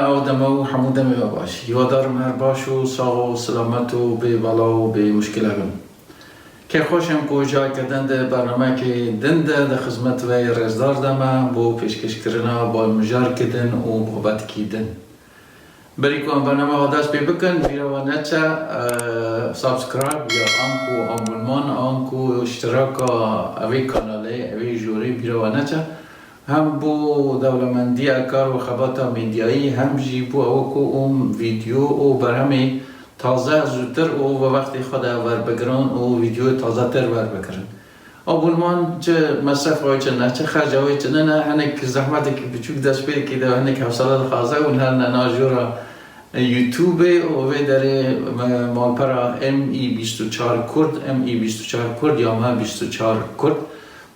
ئەو دەمە و هەموو دەمێ وە باش. هیوادارم هەر باش و ساغ و سلامەت و بێ بەڵا و بێ موشکلە بن. کەیفخۆشم کو جارکە دن دە بەرنامەکێ دن دە دە خزمەت وەی ڕێزدار دەمە بۆ پێشکەش کرنا با مژارکێ دن و بابەتکی دن. بەری کو ئەم بەرنامە وە دەست پێ بکن بیرە وە نەچە subscribe یا ئانکو abonnement ئانکو اشتراکا ئەوێ کانالێ ئەوێ ژۆرێ بیرە وە نەچە هەم بۆ دەولەمەندیە کار و خەباتا میدیایی هەم ژی بۆ ئەوە کو ئوم ڤیدیۆ و بەرهەمێ تازە زووتر و وە وەختێ خوەدە وەربگرن و ڤیدیۆ تازەتر وەربگرن. abonnement چ مەسرەف وەی چ نە چ خەرج وەی چ نە نە هەنێک زەحمەتێکی بچووک دەست پێ کیدە و هەنێک حەوسەلە دخوازە و هەرنە نا ژۆرا یوتیوبێ و وێ دەرێ ماڵپەرا ME24 کورد ME24 کورد یا مە 24 کورد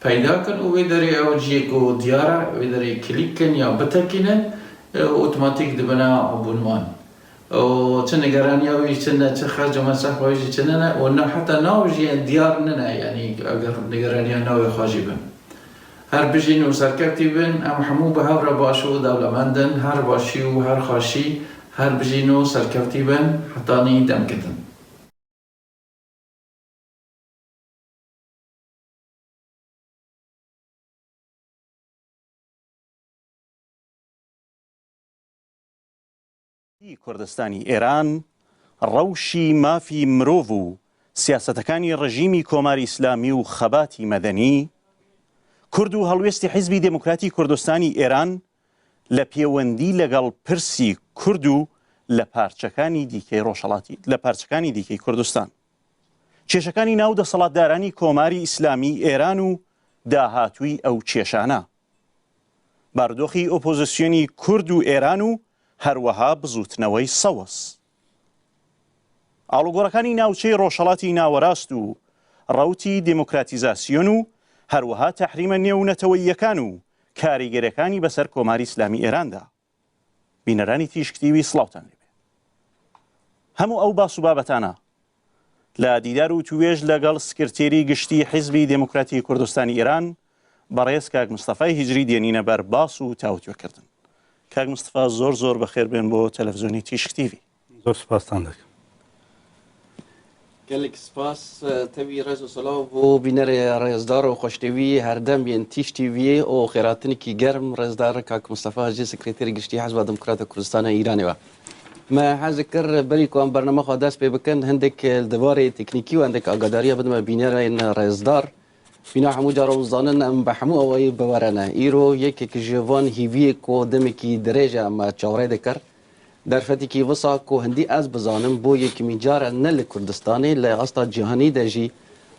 پەیدا کن و وێ دەرێ ئەو جیێ کو دیارە وێ دەرێ کلیک کن یا بتەکینن ئۆتۆماتیک دبنە abonnement و چ نگەرانیا وی چ نە چ خەرج و مەسرەف وی ژی چ نەنە و نە حەتا ناو ژی دیار ننە یانی ئەگەر نگەرانیا ناوێ خوا ژی بن. هەر بژین و سەرکەفتی بن ئەم هەموو بە هەڤرە باش و دەولەمەندن هەر باشی و هەر خاشی هەر بژین و سەرکەفتی بن حەتانی دەم کدن. کوردستانی ئێران، ڕەوشی مافی مرۆڤ و سیاسەتەکانی ڕژیمی کۆماری ئیسلامی و خەباتی مەدەنی کورد و هەڵوێستی حیزبی دێموکراتی کوردستانی ئێران لە پێوەندی لەگەڵ پرسی کورد و لە پارچەکانی دیکەی ڕۆژهەڵاتی لە پارچەکانی دیکەی کوردستان. کێشەکانی ناو دەسەڵاتدارانی کۆماری ئیسلامی ئێران و داهاتووی ئەو کێشانە. بارودۆخی ئۆپۆزیسیۆنی کورد و ئێران و هەروەها بزووتنەوەی سەوز. ئاڵوگۆڕەکانی ناوچەی ڕۆژهەڵاتی ناوەراست و ڕەوتی دێموکراتیزاسیۆن و هەروەها تەحریمە نێونەتەوەییەکان و کاریگەرەکانی بەسەر کۆماری ئیسلامی ئێراندا. بینەرانی تیشک تیوی سڵاوتان لێبێ. هەموو ئەو باس و بابەتانە لە دیدار و توێژ لەگەڵ سکرتێری گشتی حیزبی دێموکراتی کوردستانی ئێران بەڕێز کاک مستەفای هیجری دێنینە بەر باس و تاوتوێکردن. کاک مستەفا زۆر زۆر بەخێر بێن بۆ تەلەفزیۆنی تیشک تیڤی. زۆر سپاستان دەکەم. گەلێک سپاس تەوی ڕێز و سڵاو بۆ بینەرێ ڕێزدار و خۆشتەوی هەردەم یێن تیش تیڤی و خێراتنێکی گەرم ڕێزدار کاک مستەفا هەجی سکرتێری گشتی حزب دموکرات کوردستان ئیرانێوە مە حەز کرد بەری کو ئەم بەرنامە خوا دەست پێ بکەن هەندێک دەبارەی تەکنیکی و هەندێک ئاگاداریە بدمە بینەرێن ڕێزدار بینا هەموو جارە زانن ئەم بە هەموو ئەوەی بەوەرەنە ئیرۆ یەکێک ژێوان هیویەک و دەمێکی درێژە ئەمە چاوەڕێ دەکرد دەرفەتێکی وسا کو هەندی ئەز بزانم بۆ یەکمین جارە نە لە کوردستانێ لە ئاستا جیهانی دە ژی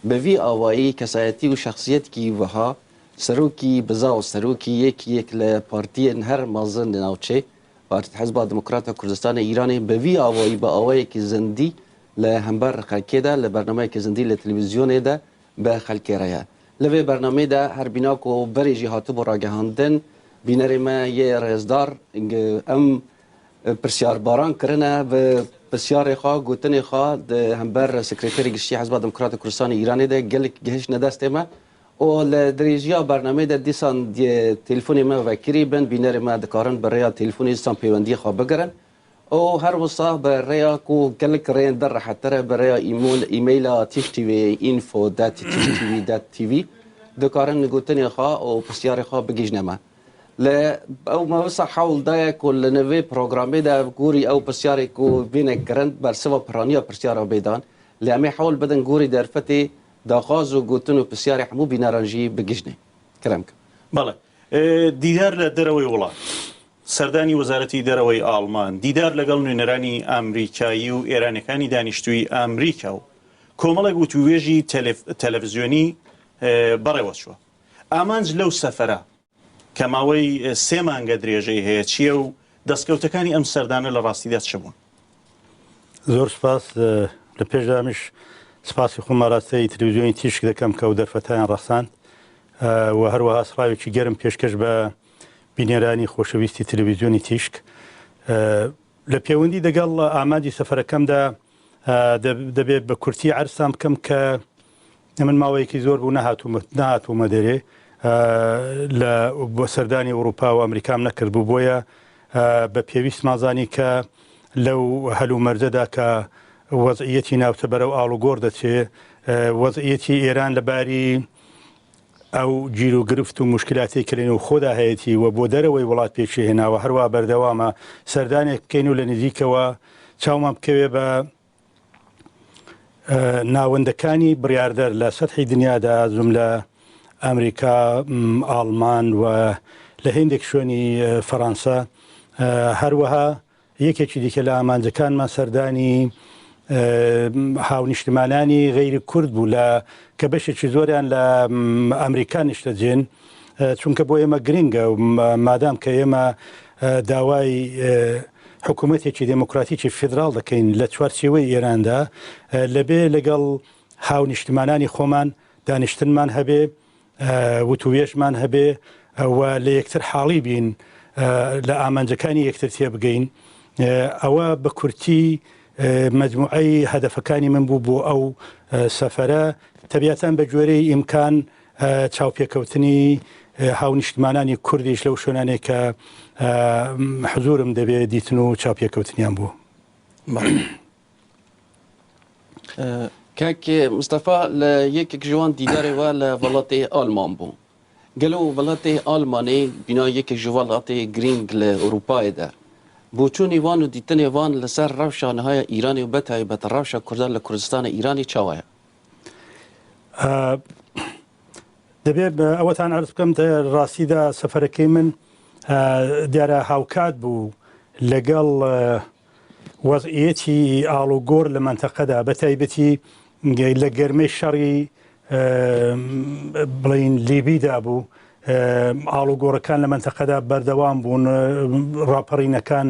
بە ڤی ئاوایی کەسایەتی و شەخسیەتکی وەها سەرۆکی بزاو سەرۆکی یەک یەک لە پارتیەن هەر مەزن لە ناوچێ پارتی حزبا دموکراتا کوردستانێ ئیرانێ بە ڤی ئاوایی بە ئاوایەکی زندی لە هەمبەر خەلکێ دە لە بەرنامەیەکی زندی لە تلویزیۆنێ دە بە خەلکێ رەیە. لە ڤێ بەرنامەی دە هەر بینا کو بەرێ ژی هاتبوو راگەهاندن بینەرێ مە یێ رێزدار ئەم پرسیار باران کرنە بە پرسیارێ خوا گوتنێ خوا دە هەمبەر سکرتێری گشتی حزبا دموکرات کوردستانی ئیرانێ دە گەلک گهیشتنە دەستێ مە و لە درێژیا بەرنامەی دە دیسان تەلەفۆنێ مە ڤەکری بن بینەرێ مە دکارن بە رێیا تەلەفۆنێ دیسان پەیوەندیێ خوا بگرن و هەر وسا بە رێیا کو گەلک رێن در رەحەتترە بە رێیا ئیمۆل ئیمەیلا تیش تیڤی info dat تیش تیڤی dat tv دکارن گوتنێ خوا و پرسیارێ خوا بگیژنە مە. لە ئەو مە وسا حەول دایە کو لە نوێ پرۆگرامێ دە گۆری ئەو پرسیارێ کو بێنە کرن بەرسڤا پرانیا پرسیارا بێدان لێ ئەمێ حەول بدن گۆری دەرفەتێ داخواز و گوتن و پرسیارێ هەموو بینەران ژی بگیژنێ. کرەم کە. بەڵێ دیدار لە دەرەوەی وڵات. سەردانی وەزارەتی دەرەوەی ئاڵمان، دیدار لەگەڵ نوێنەرانی ئامریکایی و ئێرانیەکانی دانیشتووی ئامریکا و کۆمەڵێک وتووێژی تەلەفزیۆنی بەڕێوەچووە. ئامانج لەو سەفەرە کە ماوەی سێ مانگە درێژەی هەیە چییە و دەستکەوتەکانی ئەم سەردانە لە ڕاستیدا چ بوون؟ زۆر سپاس. لە پێشدا ئەمیش سپاسی خۆم ئاراستەی تلویزیۆنی تیشک دەکەم کە ئەو دەرفەتەیان ڕەخساند و هەروەها سڵاوێکی گەرم پێشکەش بە بینەرانی خۆشەویستی تلویزیۆنی تیشک. لە پێوەندی دەگەڵ ئامانجی سەفەرەکەمدا دەبێت بە کورتی عەرزتان بکەم کە من ماوەیەکی زۆر بوو نەهاتوومە نەهاتوومە دەرێ لە بۆ سەردانی ئەوروپا و ئەمریکام نەکرد بوو بۆیە. بە پێویستمان زانی کە لەو هەلومەرجەدا کە وەزعیەتی ناوچە بەرەو ئاڵوگۆڕ دەچێ، وەزعیەتی ئێران لە باری ئەو گیروگرفت و موشکلاتەی کە لە نێوخۆدا هەیەتی و بۆ دەرەوەی وڵات پێکی هێناوە هەروا بەردەوامە، سەردانێک بکەین و لە نزیکەوە چاومان بکەوێ بە ناوەندەکانی بڕیاردەر لە سەتحی دنیادا جوملە ئەمریکا، ئاڵمان و لە هێندێک شوێنی فەڕانسە، هەروەها یەکێکی دیکە لە ئامانجەکانمان سەردانی هاونیشتمانانی غەیری کورد بوو لە کە بەشێکی زۆریان لە ئەمریکا نیشتەجێن چونکە بۆ ئێمە گرنگە مادام کە ئێمە داوای حکوومەتێکی دێموکراتیکی فیدراڵ دەکەین لە چوارچێوەی ئێراندا لەبێ لەگەڵ هاونیشتمانانی خۆمان دانیشتنمان هەبێ وتووێژمان هەبێ و لە یەکتر حاڵی بین لە ئامانجەکانی یەکتر تێبگەین ئەوە بە کورتی مجموعەی هەدەفەکانی من بوو بۆ ئەو سەفەرە تەبیاتان بە گوێرەی ئیمکان چاوپێکەوتنی هاونیشتمانانی کوردیش لەو شوێنانەی کە حزورم دەبێ دیتن و چاوپێکەوتنیان بوو. کاک مستەفا لە یەکێک ji wan dîdarê we li welatê Alman bû. Gelo welatê Almanê bîna yekek ji welatê girîng li Ewropayê de. Boçûnê wan û dîtinê wan li ser rewşa niha ya Îranê û betaybet rewşa Kurdan li Kurdistana Îranê çawa ye? دەبێت ئەوەتان عەرز بکەم ڕاستیدا سەفەرەکەی من دیارە هاوکات بوو لەگەڵ وەزعیەتی ئاڵوگۆڕ لە مەنتەقەدا بە تایبەتی لە گەرمەی شەڕی بڵین لیبیدا بوو ئاڵوگۆڕەکان لە مەنتەقەدا بەردەوام بوون ڕاپەڕینەکان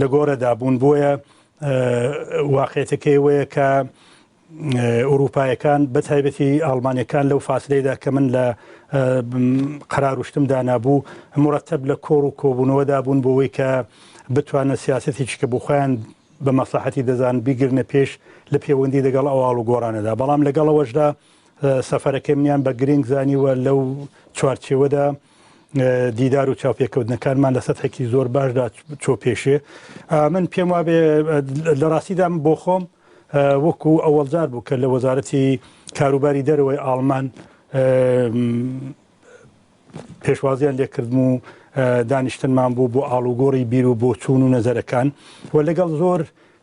لە گۆرەدا بوون بۆیە واقعەتەکەی وەیە کە ئورووپایەکان بە تایبەتی ئاڵمانیەکان لەو فاسلەیدا کە من لە قەرار و شتم دانابوو مورەتەب لە کۆڕ و کۆبوونەوەدا بوون بۆ وەی کە بتوانن سیاسەتێکی کە بۆ خۆیان بە مەسڵەحەتی دەزان بیگرنە پێش لە پێوەندی دەگەڵ ئەو ئاڵوگۆڕانەدا بەڵام لەگەڵ ئەوەشدا سەفەرەکەی منیان بە گرینگ زانیوە لەو چوارچێوەدا دیدار و چاوپێکەوتنەکانمان لە سەتحێکی زۆر باشدا چۆ پێشێ من پێم وابێ لە ڕاستیدا من بۆ خۆم وەکو ئەوەڵجار بوو کە لە وەزارەتی کاروباری دەرەوەی ئاڵمان پێشوازیان لێکردم و دانیشتنمان بوو بۆ ئاڵوگۆڕی بیر و بۆچوون و نەزەرەکان و لەگەڵ زۆر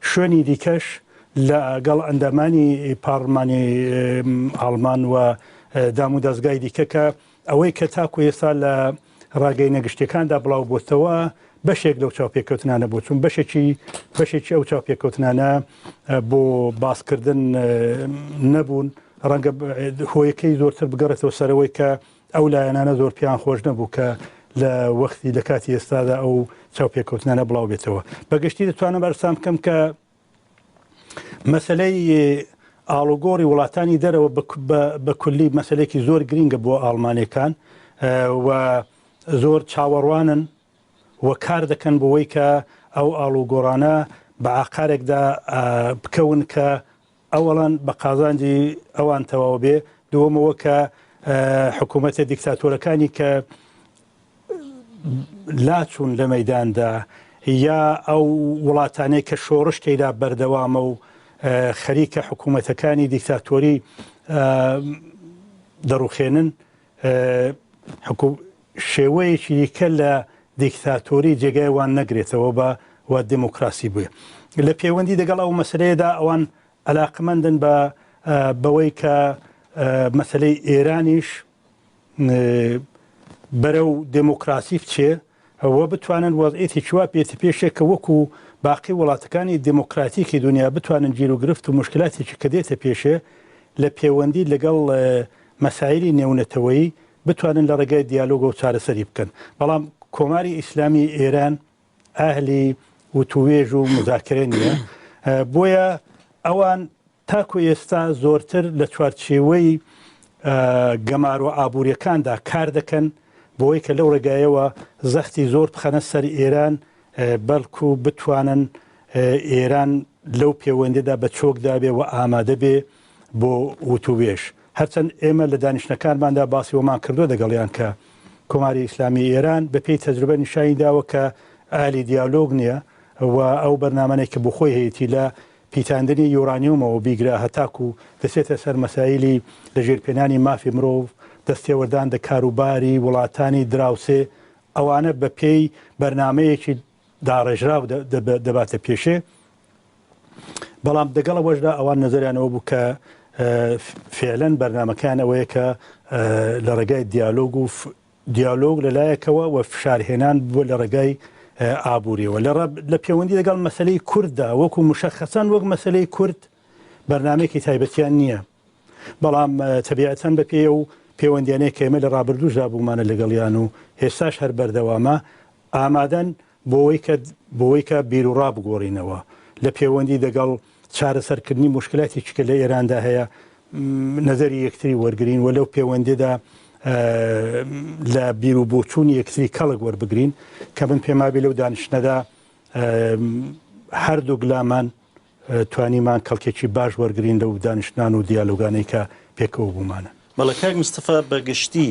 شوێنی دیکەش لەگەڵ ئەندامانی پارلمانی ئاڵمان و دام و دەستگای دیکە کە ئەوەی کە تاکو ئێستا لە ڕاگەینە گشتیەکاندا بڵاو بۆتەوە بەشێک لەو چاوپێکەوتنانە بۆ چون بەشێکی بەشێکی ئەو چاوپێکەوتنانە بۆ باسکردن نەبوون ڕەنگە هۆیەکەی زۆرتر بگەڕێتەوە سەرەوەی کە ئەو لایەنانە زۆر پێیان خۆش نەبوو کە لە وەختی لە کاتی ئێستادا ئەو چاوپێکەوتنانە بڵاو بێتەوە بەگشتی دەتوانم ئەرسان بکەم کە مەسەلەی ئاڵوگۆڕی وڵاتانی دەرەوە بە کولی مەسلێکی زۆر گرینگە بۆ ئاڵمانەکان و زۆر چاوەڕوانن و کار دەکەن بۆی کە ئەو ئاڵوگۆڕانە بە ئاقارێکدا بکەون کە ئەوەڵەن بە قازانجی ئەوان تەواو بێ دووەمەوە کە حکوومەتە دیکتاتۆرەکانی کە لاچوون لە مەیداندا یا ئەو وڵاتانەی کە شۆڕش تێیدا بەردەوامە و خەریکە حکوومەتەکانی دیکتاتۆری دەڕوخێنن شێوەیەکی دیکە لە دیکتاتۆری جێگای وان نەگرێتەوە بە و دموکراسی بووێ لە پەیوەندی دەگەڵ ئەو مەسلەیەدا ئەوان علاقمەندن بە بەوەی کە مەسلەی ئێرانیش بەرەو دێمۆکراسی بچێ و بتوانن وەزعیەتێکی وا بێتە پێشێ کە وەکو باقی وڵاتەکانی دێمۆکراتیکی دونیا بتوانن گیروگرفت و موشکلاتێکی کە دێتە پێشێ لە پێوەندی لەگەڵ مەسایلی نێونەتەوەیی بتوانن لە ڕێگای دیالۆگەوە چارەسەری بکەن. بەڵام کۆماری ئیسلامی ئێران ئەهلی وتووێژ و موزاکرە نییە. بۆیە ئەوان تاکو ئێستا زۆرتر لە چوارچێوەی گەمارۆ ئابووریەکاندا کار دەکەن بۆی کە لەو ڕێگایەوە زەختی زۆر بخەنە سەر ئێران بەڵکو بتوانن ئێران لەو پێوەندیدا بە چۆکدا بێ و ئامادە بێ بۆ وتووێژ. هەرچەند ئێمە لە دانیشتنەکانماندا باسی وەمان کردووە دەگەڵیان کە کۆماری ئیسلامی ئێران بە پێی تەجروبە نیشانی داوە کە ئەهلی دیالۆگ نییە و ئەو بەرنامانەی کە بۆ خۆی هەیەتی لە پیتاندنی یۆرانیۆمەوە بیگرە هەتاکوو دەچێتە سەر مەسایلی لەژێرپێنانی مافی مرۆڤ، دەستێوەردان دە کاروباری وڵاتانی دراوسێ، ئەوانە بە پێی بەرنامەیەکی داڕێژراو دەباتە پێشێ. بەڵام دەگەڵ ئەوەشدا ئەوان نەزەریان ئەوە بوو کە فعلەن بەرنامەکەیان ئەوەیە کە لە ڕێگای دیالۆگ و دیالۆگ لە لایەکەوە و فشارهێنان بووە لە ڕێگای ئابووریەوە لە لە پەیوەندی لەگەڵ مەسلەی کورددا وەکو مشەخەسەن وەک مەسلەی کورد بەرنمەیەکی تایبەتیان نییە بەڵام تەبیعەتەن بە پێی و پەیوەندیانەیە کە ئێمە لە ڕابردووشدا بوومانە لەگەڵیان و هێستاش هەر بەردەوامە ئامادەن بۆوەی کە بۆوەی کە بیروڕا بگۆڕینەوە لە پێوەندی دەگەڵ چارەسەرکردنی موشکلاتێکی کە لە ئێراندا هەیە نەزەری یەکتری وەرگرین و لەو پێوەندیدا لە بیر و بۆچوونی یەکتری کەڵک وەربگرین کە من پێم وابێ لەو دانیشتنەدا هەردووک لامان توانیمان کەڵکێکی باش وەرگرین لەو دانیشتنان و دیالۆگانەی کە پێکەوە بوومانە. بەڵێ کاک مستەفا بە گشتی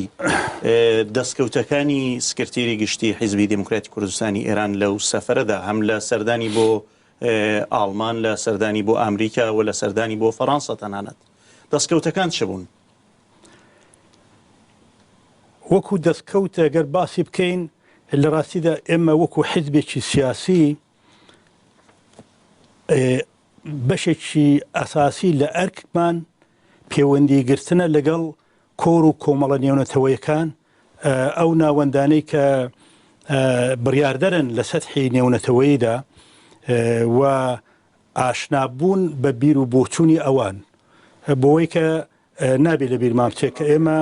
دەستکەوتەکانی سکرتێری گشتی حیزبی دێموکراتی کوردستانی ئێران لەو سەفەرەدا هەم لە سەردانی بۆ ئاڵمان لە سەردانی بۆ ئامریکا و لە سەردانی بۆ فەڕانسە تەنانەت دەستکەوتەکان چ بوون؟ وەکوو دەستکەوت گەر باسی بکەین لە ڕاستیدا ئێمە وەکوو حیزبێکی سیاسی بەشێکی ئەساسی لە ئەرکمان پەیوەندی گرتنە لەگەڵ کۆر و کۆمەڵە نێونەتەوەیەکان ئەو ناوەندانەی کە بڕیاردەرن لە سەتحی نێونەتەوەیدا و ئاشنابوون بە بیر و بۆچوونی ئەوان بۆی کە نابێ لە بیرمان بچێت کە ئێمە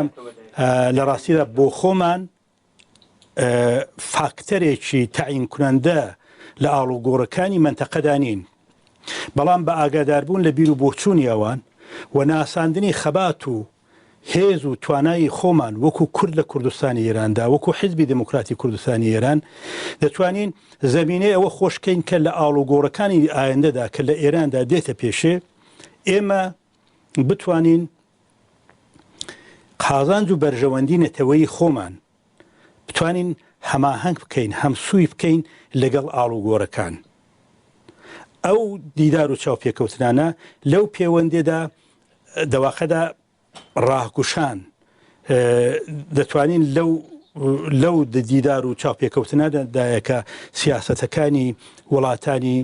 لە ڕاستیدا بۆ خۆمان فاکتەرێکی تەعینکنەندە لە ئاڵوگۆڕەکانی مەنتەقەدا نین، بەڵام بە ئاگاداربوون لە بیر و بۆچوونی ئەوان و ناساندنی خەبات و هێز و توانای خۆمان وەکوو کورد لە کوردستانی ئێراندا، وەکوو حیزبی دێموکراتی کوردستانی ئێران دەتوانین زەمینەی ئەوە خۆش کەین کە لە ئاڵوگۆڕەکانی ئایندەدا کە لە ئێراندا دێتە پێشێ ئێمە بتوانین قازانج و بەرژەوەندی نەتەوەیی خۆمان بتوانین هەماهەنگ بکەین، هەمسووی بکەین لەگەڵ ئاڵوگۆڕەکان. ئەو دیدار و چاوپێکەوتنانە لەو پێوەندیدا دەواقەدا ڕاهگوشان دەتوانین لەو لەو دیدار و چاوپێکەوتنەدایە کە سیاسەتەکانی وڵاتانی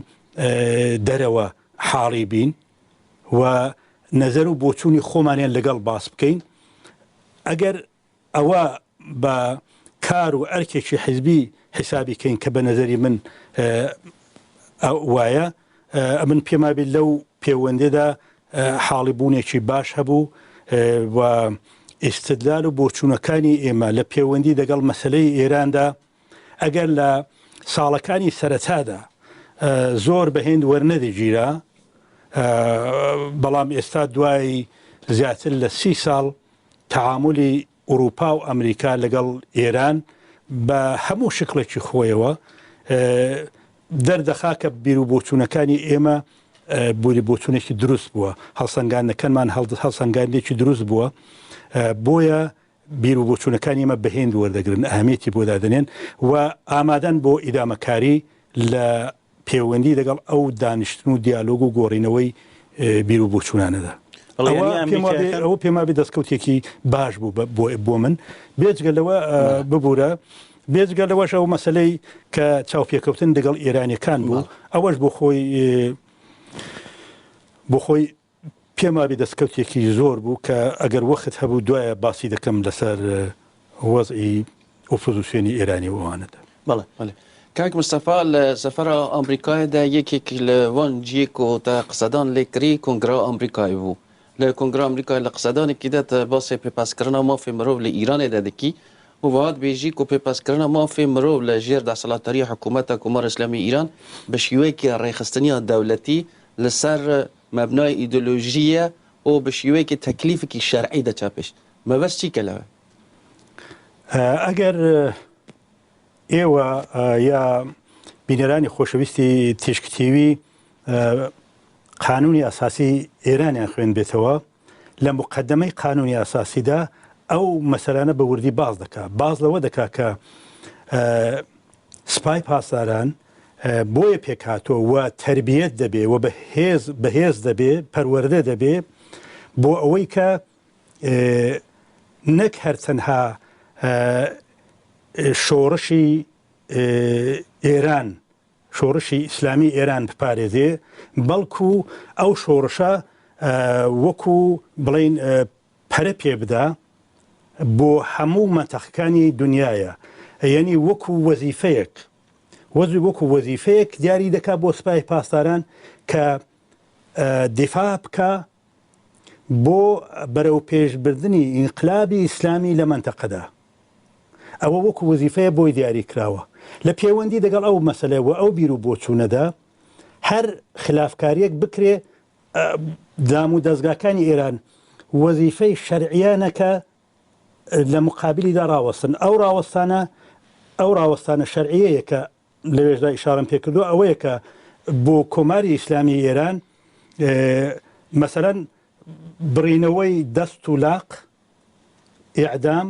دەرەوە حاڵی بین و نەزەر و بۆچوونی خۆمانیان لەگەڵ باس بکەین ئەگەر ئەوە بە کار و ئەرکێکی حیزبی حیسابی کەین کە بە نەزەری من وایە ئەمن پێم وابێ لەو پێوەندێدا حاڵی بوونێکی باش هەبوو و ئیستدلال و بۆچوونەکانی ئێمە لە پێوەندی دەگەڵ مەسلەی ئێراندا ئەگەر لە ساڵەکانی سەرەتادا زۆر بە هێند وەرنەدەگیرا، بەڵام ئێستا دوای زیاتر لە سی ساڵ تەعامولی ئورووپا و ئەمریکا لەگەڵ ئێران بە هەموو شکڵێکی خۆیەوە دەردەخا کە بیروبۆچوونەکانی ئێمە بیروبۆچوونێکی دروست بووە، هەڵسەنگاندنەکانمان هەڵسەنگاندنێکی دروست بووە، بۆیە بیر و بۆچوونەکانی ئێمە بە هێند وەردەگرن، ئەهمیەتی بۆ دادەنێن و ئامادەن بۆ ئیدامەکاری لە پێوەندی دەگەڵ ئەو دانیشتن و دیالۆگ و گۆڕینەوەی بیر و بۆچوونانەدا. ئەوە پێم وابێ دەستکەوتێکی باش بوو بۆ من. بێجگە لەوە ببوورە، بێجگە لەوەش ئەو مەسەلەی کە چاوپێکەوتن دەگەڵ ئێرانیەکان بوو، ئەوەش بۆ خۆی بۆ خۆی پێم وابێ دەستکەوتێکی زۆر بوو کە ئەگەر وەخت هەبوو دوایە باسی دەکەم لەسەر وەزعی ئۆپۆزیسیۆنی ئێرانی و ئەوانەدا. بەڵێ بەڵێ کاک مستەفا لە سەفەرا ئامریکایە دە یەکێک لە وان جیێ کو تە قسەدان لێ کری کۆنگرا ئامریکای بوو لە کۆنگرا ئامریکای لە قسەدانێکی دە تە باسێ پێپەسکردنا مافێ مرۆڤ لە ئیرانێ دە دکی و وەها دبێژی کو پێپەسکردنا مافێ مرۆڤ لە ژێر دەسەڵاتداریە حکوومەتا کۆمار ئیسلامی ئیران بە شیوەیەکی ڕێخستنیا دەولەتی لە سەر مەبنای ئیدۆلۆژییە و بە شیوەیەکی تەکلیفێکی شەرعی دەچا پێش. مەبەست چیکە لەوە؟ ئەگەر ئێوە یا بینەرانی خۆشەویستی تیشک تیوی قانونی ئەساسی ئێرانیان خوێندبێتەوە لە مقدمەی قانونی ئەساسیدا ئەو مەسەلانە بە وردی باس دەکا باس لەوە دەکا کە. سپای پاسداران بۆیە پێکهاتووە و تەربیەت دەبێ و بەهێز بەهێز دەبێ، پەروەردە دەبێ بۆ ئەوەی کە نەک هەر تەنها شۆڕشی ئێران شۆڕشی ئیسلامی ئێران بپارێزێ بەڵکو ئەو شۆڕشە وەکو بڵین پەرە پێ بدا بۆ هەموو مەنتەقەکانی دنیایە یەنی وەکو وەزیفەیەک وەزی وەکو وەزیفەیەک دیاری دەکا بۆ سپای پاسداران کە دیفاع بکا بۆ بەرەو پێشبردنی ئینقلابی ئیسلامی لە مەنتەقەدا ئەوە وەکو وەزیفەیە بۆی دیاری کراوە لە پەیوەندی دەگەڵ ئەو مەسەلە و ئەو بیر و بۆچوونەدا هەر خلافکاریەک بکرێ دام و دەزگاکانی ئێران وەزیفەی شەرعیانە کە لە مقابلیدا ڕاوەستن. ئەو ڕاوەستانە ئەو ڕاوەستانە شەرعیەیە کە لەوێشدا ئیشارەم پێکردووە ئەوەیە کە بۆ کۆماری ئیسلامی ئێران مەسەلەن بڕینەوەی دەست و لاق، ئیعدام،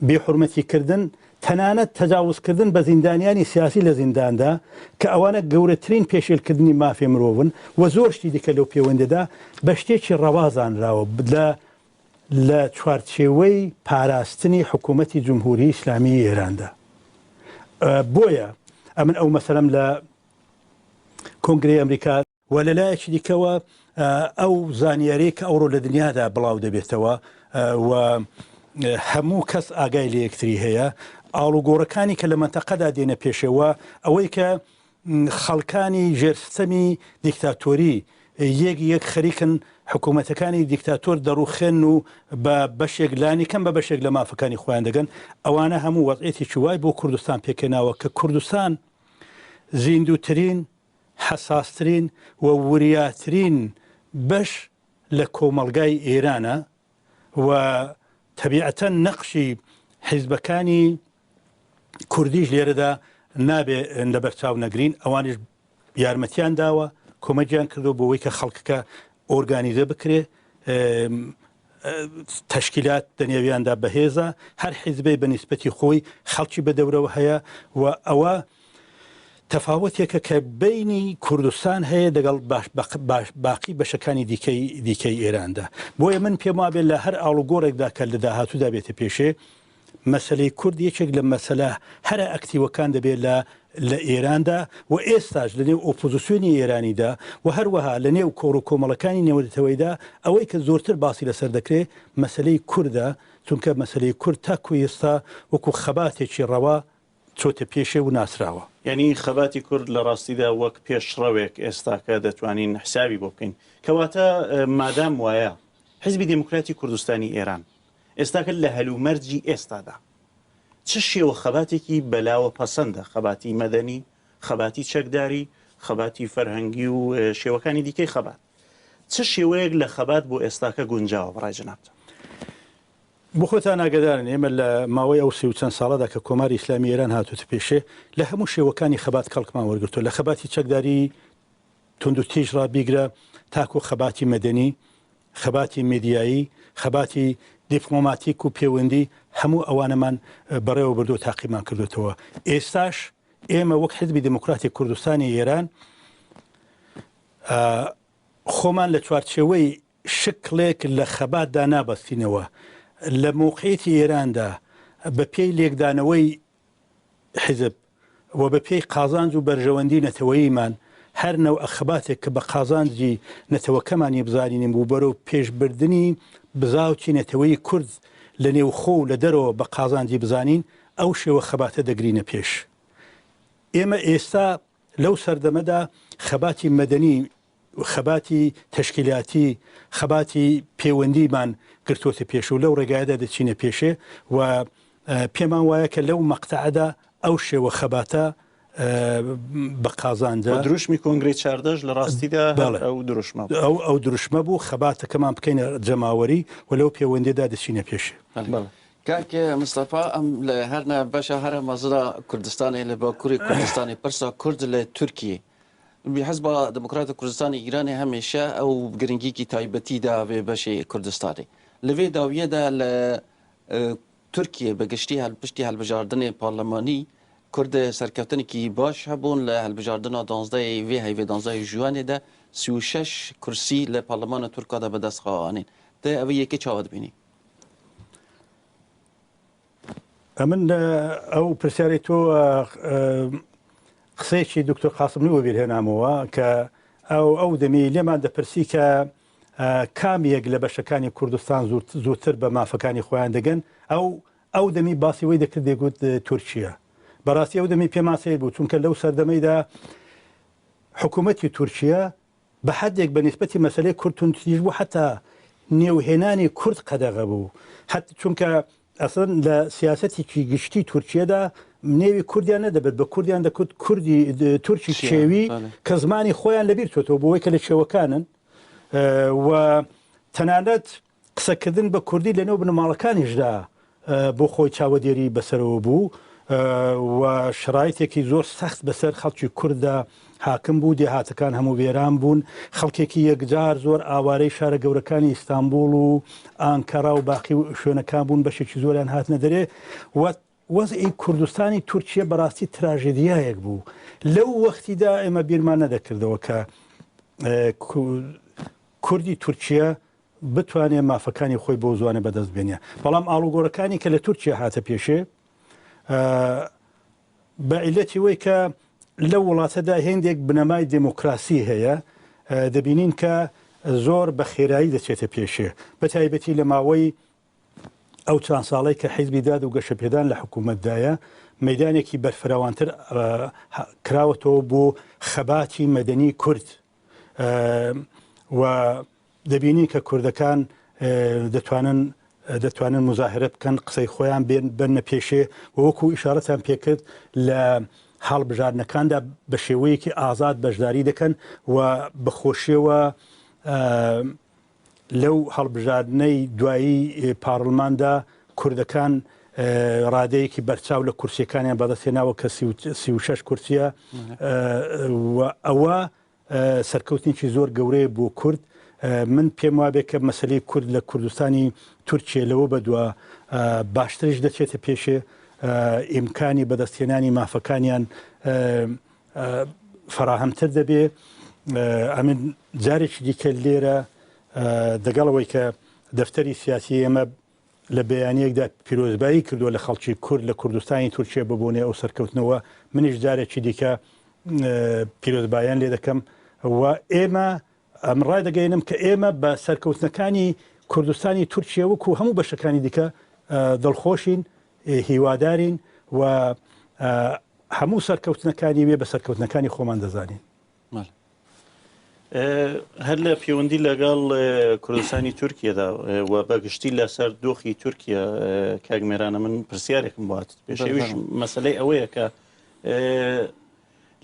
بێ حورمەتی کردن، تەنانەت تەجاوز کردن بە زیندانیانی سیاسی لە زینداندا کە ئەوانە گەورەترین پێشێلکردنی مافێ مرۆڤن و زۆر شتی دیکە لەو پێوەندەدا بە شتێکی ڕەوا زانراوە لە لە چوارچێوەی پاراستنی حکوومەتی جمهوری ئیسلامیی ئێراندا. بۆیە ئەمن ئەو مەسەلەم لە کۆنگرەی ئەمریکا، و لە لایەکی دیکەوە ئەو زانیاریەی کە ئەوڕۆ لە دنیادا بڵاو دەبێتەوە و هەموو کەس ئاگای لە یەکتری هەیە، ئاڵوگۆڕەکانی کە لە مەنتەقەدا دێنە پێشێ و ئەوەی کە خەڵکانی ژێر ستەمی دیکتاتۆری یەک یەک خەریکن حکوومەتەکانی دیکتاتۆر دەڕوخێن و بە بەشێک لانی کەم بە بەشێک لە مافەکانی خۆیان دەگەن، ئەوانە هەموو وەزعیەتێکی وای بۆ کوردستان پێکهێناوە کە کوردستان زیندووترین حەساسترین و وریاترین بەش لە کۆمەڵگای ئێرانە و تەبیعەتەن نەقشی حیزبەکانی کوردیش لێرەدا نابێ لەبەرچاو نەگرین، ئەوانیش یارمەتیان داوە، کۆمەکیان کردووە بۆ ئەوەی کە خەڵکەکە ئۆرگانیزە بکرێ، تەشکیلات دەنێویاندا بەهێزە، هەر حیزبەی بە نیسبەتی خۆی خەڵکی بە دەورەوە هەیە و ئەوە تەفاوەتێکە کە بەینی کوردستان هەیە دەگەڵ باقی بەشەکانی دیکەی دیکەی ئێراندا. بۆیە من پێم وابێ لە هەر ئاڵوگۆڕێکدا کە لە داهاتوودا بێتە پێشێ، مەسەلەی کورد یەکێک لە مەسەلە هەرە ئەکتیوەکان دەبێت لە لە ئێراندا و ئێستاش لە نێو ئۆپۆزیسیۆنی ئێرانیدا و هەروەها لە نێو کۆڕ و کۆمەڵەکانی نێونەتەوەیدا ئەوەی کە زۆرتر باسی لەسەر دەکرێ مەسەلەی کوردە چونکە مەسەلەی کورد تاکوو ئێستا وەکوو خەباتێکی ڕەوا چۆتە پێشێ و ناسراوە. یانی خەباتی کورد لە ڕاستیدا وەک پێشڕەوێک ئێستاکە دەتوانین حسابی بۆ بکەین. کەواتە مادام وایە حیزبی دێموکراتی کوردستانی ئێران ئێستاکە لە هەلومەرجی ئێستادا چ شێوە خەباتێکی بەلاوە پەسەندە، خەباتی مەدەنی، خەباتی چەکداری، خەباتی فەرهەنگی و شێوەکانی دیکەی خەبات. چ شێوەیەک لە خەبات بۆ ئێستاکە گونجاوە بەڕای جەنابتان؟ بۆ خۆتان ئاگەدارن ئێمە لە ماوەی ئەو سی و چەند ساڵەدا کە کۆماری ئیسلامی ئێران هاتووتە پێشێ لە هەموو شێوەکانی خەبات کەڵکمان وەرگرتووە لە خەباتی چەکداری توندوتیژ ڕا بیگرە تاکوو خەباتی مەدەنی، خەباتی میدیایی، خەباتی دیپڵۆماتیک و پێوەندی هەموو ئەوانەمان بەڕێوە بردووە تاقیمان کردووەتەوە. ئێستاش ئێمە وەک حیزبی دێموکراتی کوردستانی ئێران خۆمان لە چوارچێوەی شکڵێک لە خەباتدا نابەستینەوە. لە مەوقعیەتی ئێراندا بە پێی لێکدانەوەی حیزب و بە پێی قازانج و بەرژەوەندی نەتەوەییمان هەر نەوعە خەباتێک کە بە قازانجی نەتەوەکەمانی بزانینیم و بەرەو پێشبردنی بزاوتی نەتەوەی کورد لە نێوخۆ و لە دەرەوە بە قازانجی بزانین ئەو شێوە خەباتە دەگرینە پێش. ئێمە ئێستا لەو سەردەمەدا خەباتی مەدەنی خەباتی تەشکیلاتی، خەباتی پێوەندیمان گرتۆتە پێش و لەو ڕێگایەدا دەچینە پێشێ و پێمان وایە کە لەو مەقتەعەدا ئەو شێوە خەباتە بە قازانجە. و دروشمی کۆنگرەی چاردەش لە ڕاستیدا هەر ئەو دروشمە بوو. ئەو ئەو دروشمە بوو، خەباتەکەمان بکەینە جەماوەری و لەو پێوەندیەدا دەچینە پێشێ. بەڵێ کاک مستەفا ئەم لە هەر بەشە هەرە مەزنە کوردستانێ لە باکووری کوردستانی پرسا کورد لە تورکیە حزبا دموکرات کوردستانی ئیرانێ هەمێشە ئەو گرنگیکی تایبەتی دا بێ بەشێ کوردستانێ. لە vê داویە دا لە تورکیە بە گشتی هەل پشتی هەلبژاردنێ پارلمانی. کورد سەرکەوتنێکی باش هەبوون لە هەلبژاردنا دانزدەی ڤێ هەیڤێ دانزدەی ژوئەنێ دە 36 کورسی لە پارلمانە تورکا دە بەدەست خوا ئانین. تە ئەوی یەکێ چاوە دبینی؟ ئەمن ئەو پرسیارەی تۆ قسەیەکی دکتۆر قاسملوو وەبیر هێنامەوە کە ئەو ئەو دەمی لێمان دەپرسی کە کام یەک لە بەشەکانی کوردستان زووتر بە مافەکانی خۆیان دەگەن ئەو ئەو دەمی باسی وەی دەکرد دەگوت تورکیا بەڕاستی ئەو دەمی پێمان سەیر بوو چونکە لەو سەردەمەیدا حکوومەتی تورکیا بە حەدێک بە نیسبەتی مەسەلەی کورد توندتیژ بوو حەتا نێوهێنانی کورد قەدەغە بوو حەت چونکە ئەسڵەن لە سیاسەتێکی گشتی تورکیەدا نێوی کوردیان نەدەبرد بە کوردیان دەکوت کوردی تورکی کێوی کە زمانی خۆیان لەبیر چۆتەوە بۆی کە لە کێوەکانن و تەنانەت قسەکردن بە کوردی لەنێو بنەماڵەکانیشدا بۆ خۆی چاوەدێری بەسەرەوە بوو و شەرایتێکی زۆر سەخت بەسەر خەڵکی کورددا حاکم بوو، دێهاتەکان هەموو وێران بوون، خەڵکێکی یەکجار زۆر ئاوارەی شارە گەورەکانی ئیستانبوڵ و ئانکەرا و باقی شوێنەکان بوون، بەشێکی زۆریان هاتنە دەرێ و وەزعی کوردستانی تورکیە بەڕاستی تراژێدیایەک بوو. لەو وەختیدا ئێمە بیرمان نەدەکردەوە کە کوردی تورکیە بتوانێ مافەکانی خۆی بەو زوانە بەدەست بێنێ. بەڵام ئاڵوگۆڕەکانی کە لە تورکیە هاتە پێشێ بە عیلەتی وەی کە لەو وڵاتەدا هێندێک بنەمای دێمۆکراسی هەیە دەبینین کە زۆر بە خێرایی دەچێتە پێشێ بە تایبەتی لە ماوەی ئەو چەند ساڵەی کە حیزبی داد و گەشەپێدان لە حکوومەتدایە، مەیدانێکی بەرفراوانتر کراوەتەوە بۆ خەباتی مەدەنی کورد و دەبینین کە کوردەکان دەتوانن دەتوانن مزاهرە بکەن قسەی خۆیان بێن بەرنە پێشێ و وەکو ئیشارەتان پێکرد لە هەڵبژاردنەکاندا بە شێوەیەکی ئازاد بەشداری دەکەن و بەخۆشیەوە لەو هەڵبژاردنەی دوایی پاڕلماندا کوردەکان ڕادەیەکی بەرچاو لە کورسیەکانیان بەدەستهێناوە کە 36 کورسیە و ئەوە سەرکەوتنێکی زۆر گەورەیە بۆ کورد. من پێم وابێ کە مەسەلەی کورد لە کوردستانی تورکیە لەوە بەدوا باشتریش دەچێتە پێشێ، ئیمکانی بەدەستهێنانی مافەکانیان فەراهەمتر دەبێ. ئەمن جارێکی دیکە لێرە دەگەڵ ئەوەی کە دەفتەری سیاسی ئێمە لە بەیانییەکدا پیرۆزبایی کردووە لە خەڵکی کورد لە کوردستانی تورکیە بە بۆنەی ئەو سەرکەوتنەوە، منیش جارێکی دیکە پیرۆزباییان لێ دەکەم و ئێمە ئەم ڕایدەگەیەنم کە ئێمە بە سەرکەوتنەکانی کوردستانی تورکیە وەکوو هەموو بەشەکانی دیکە دڵخۆشین، هیوادارین و هەموو سەرکەوتنەکانی وێ بە سەرکەوتنەکانی خۆمان دەزانین. هەر لە پەیوەندی لەگەڵ کوردستانی تورکیەدا و بەگشتی لەسەر دۆخی تورکیا کاک مێرانە من پرسیارێکم بۆ هات پێشەویش مەسلەی ئەوەیە کە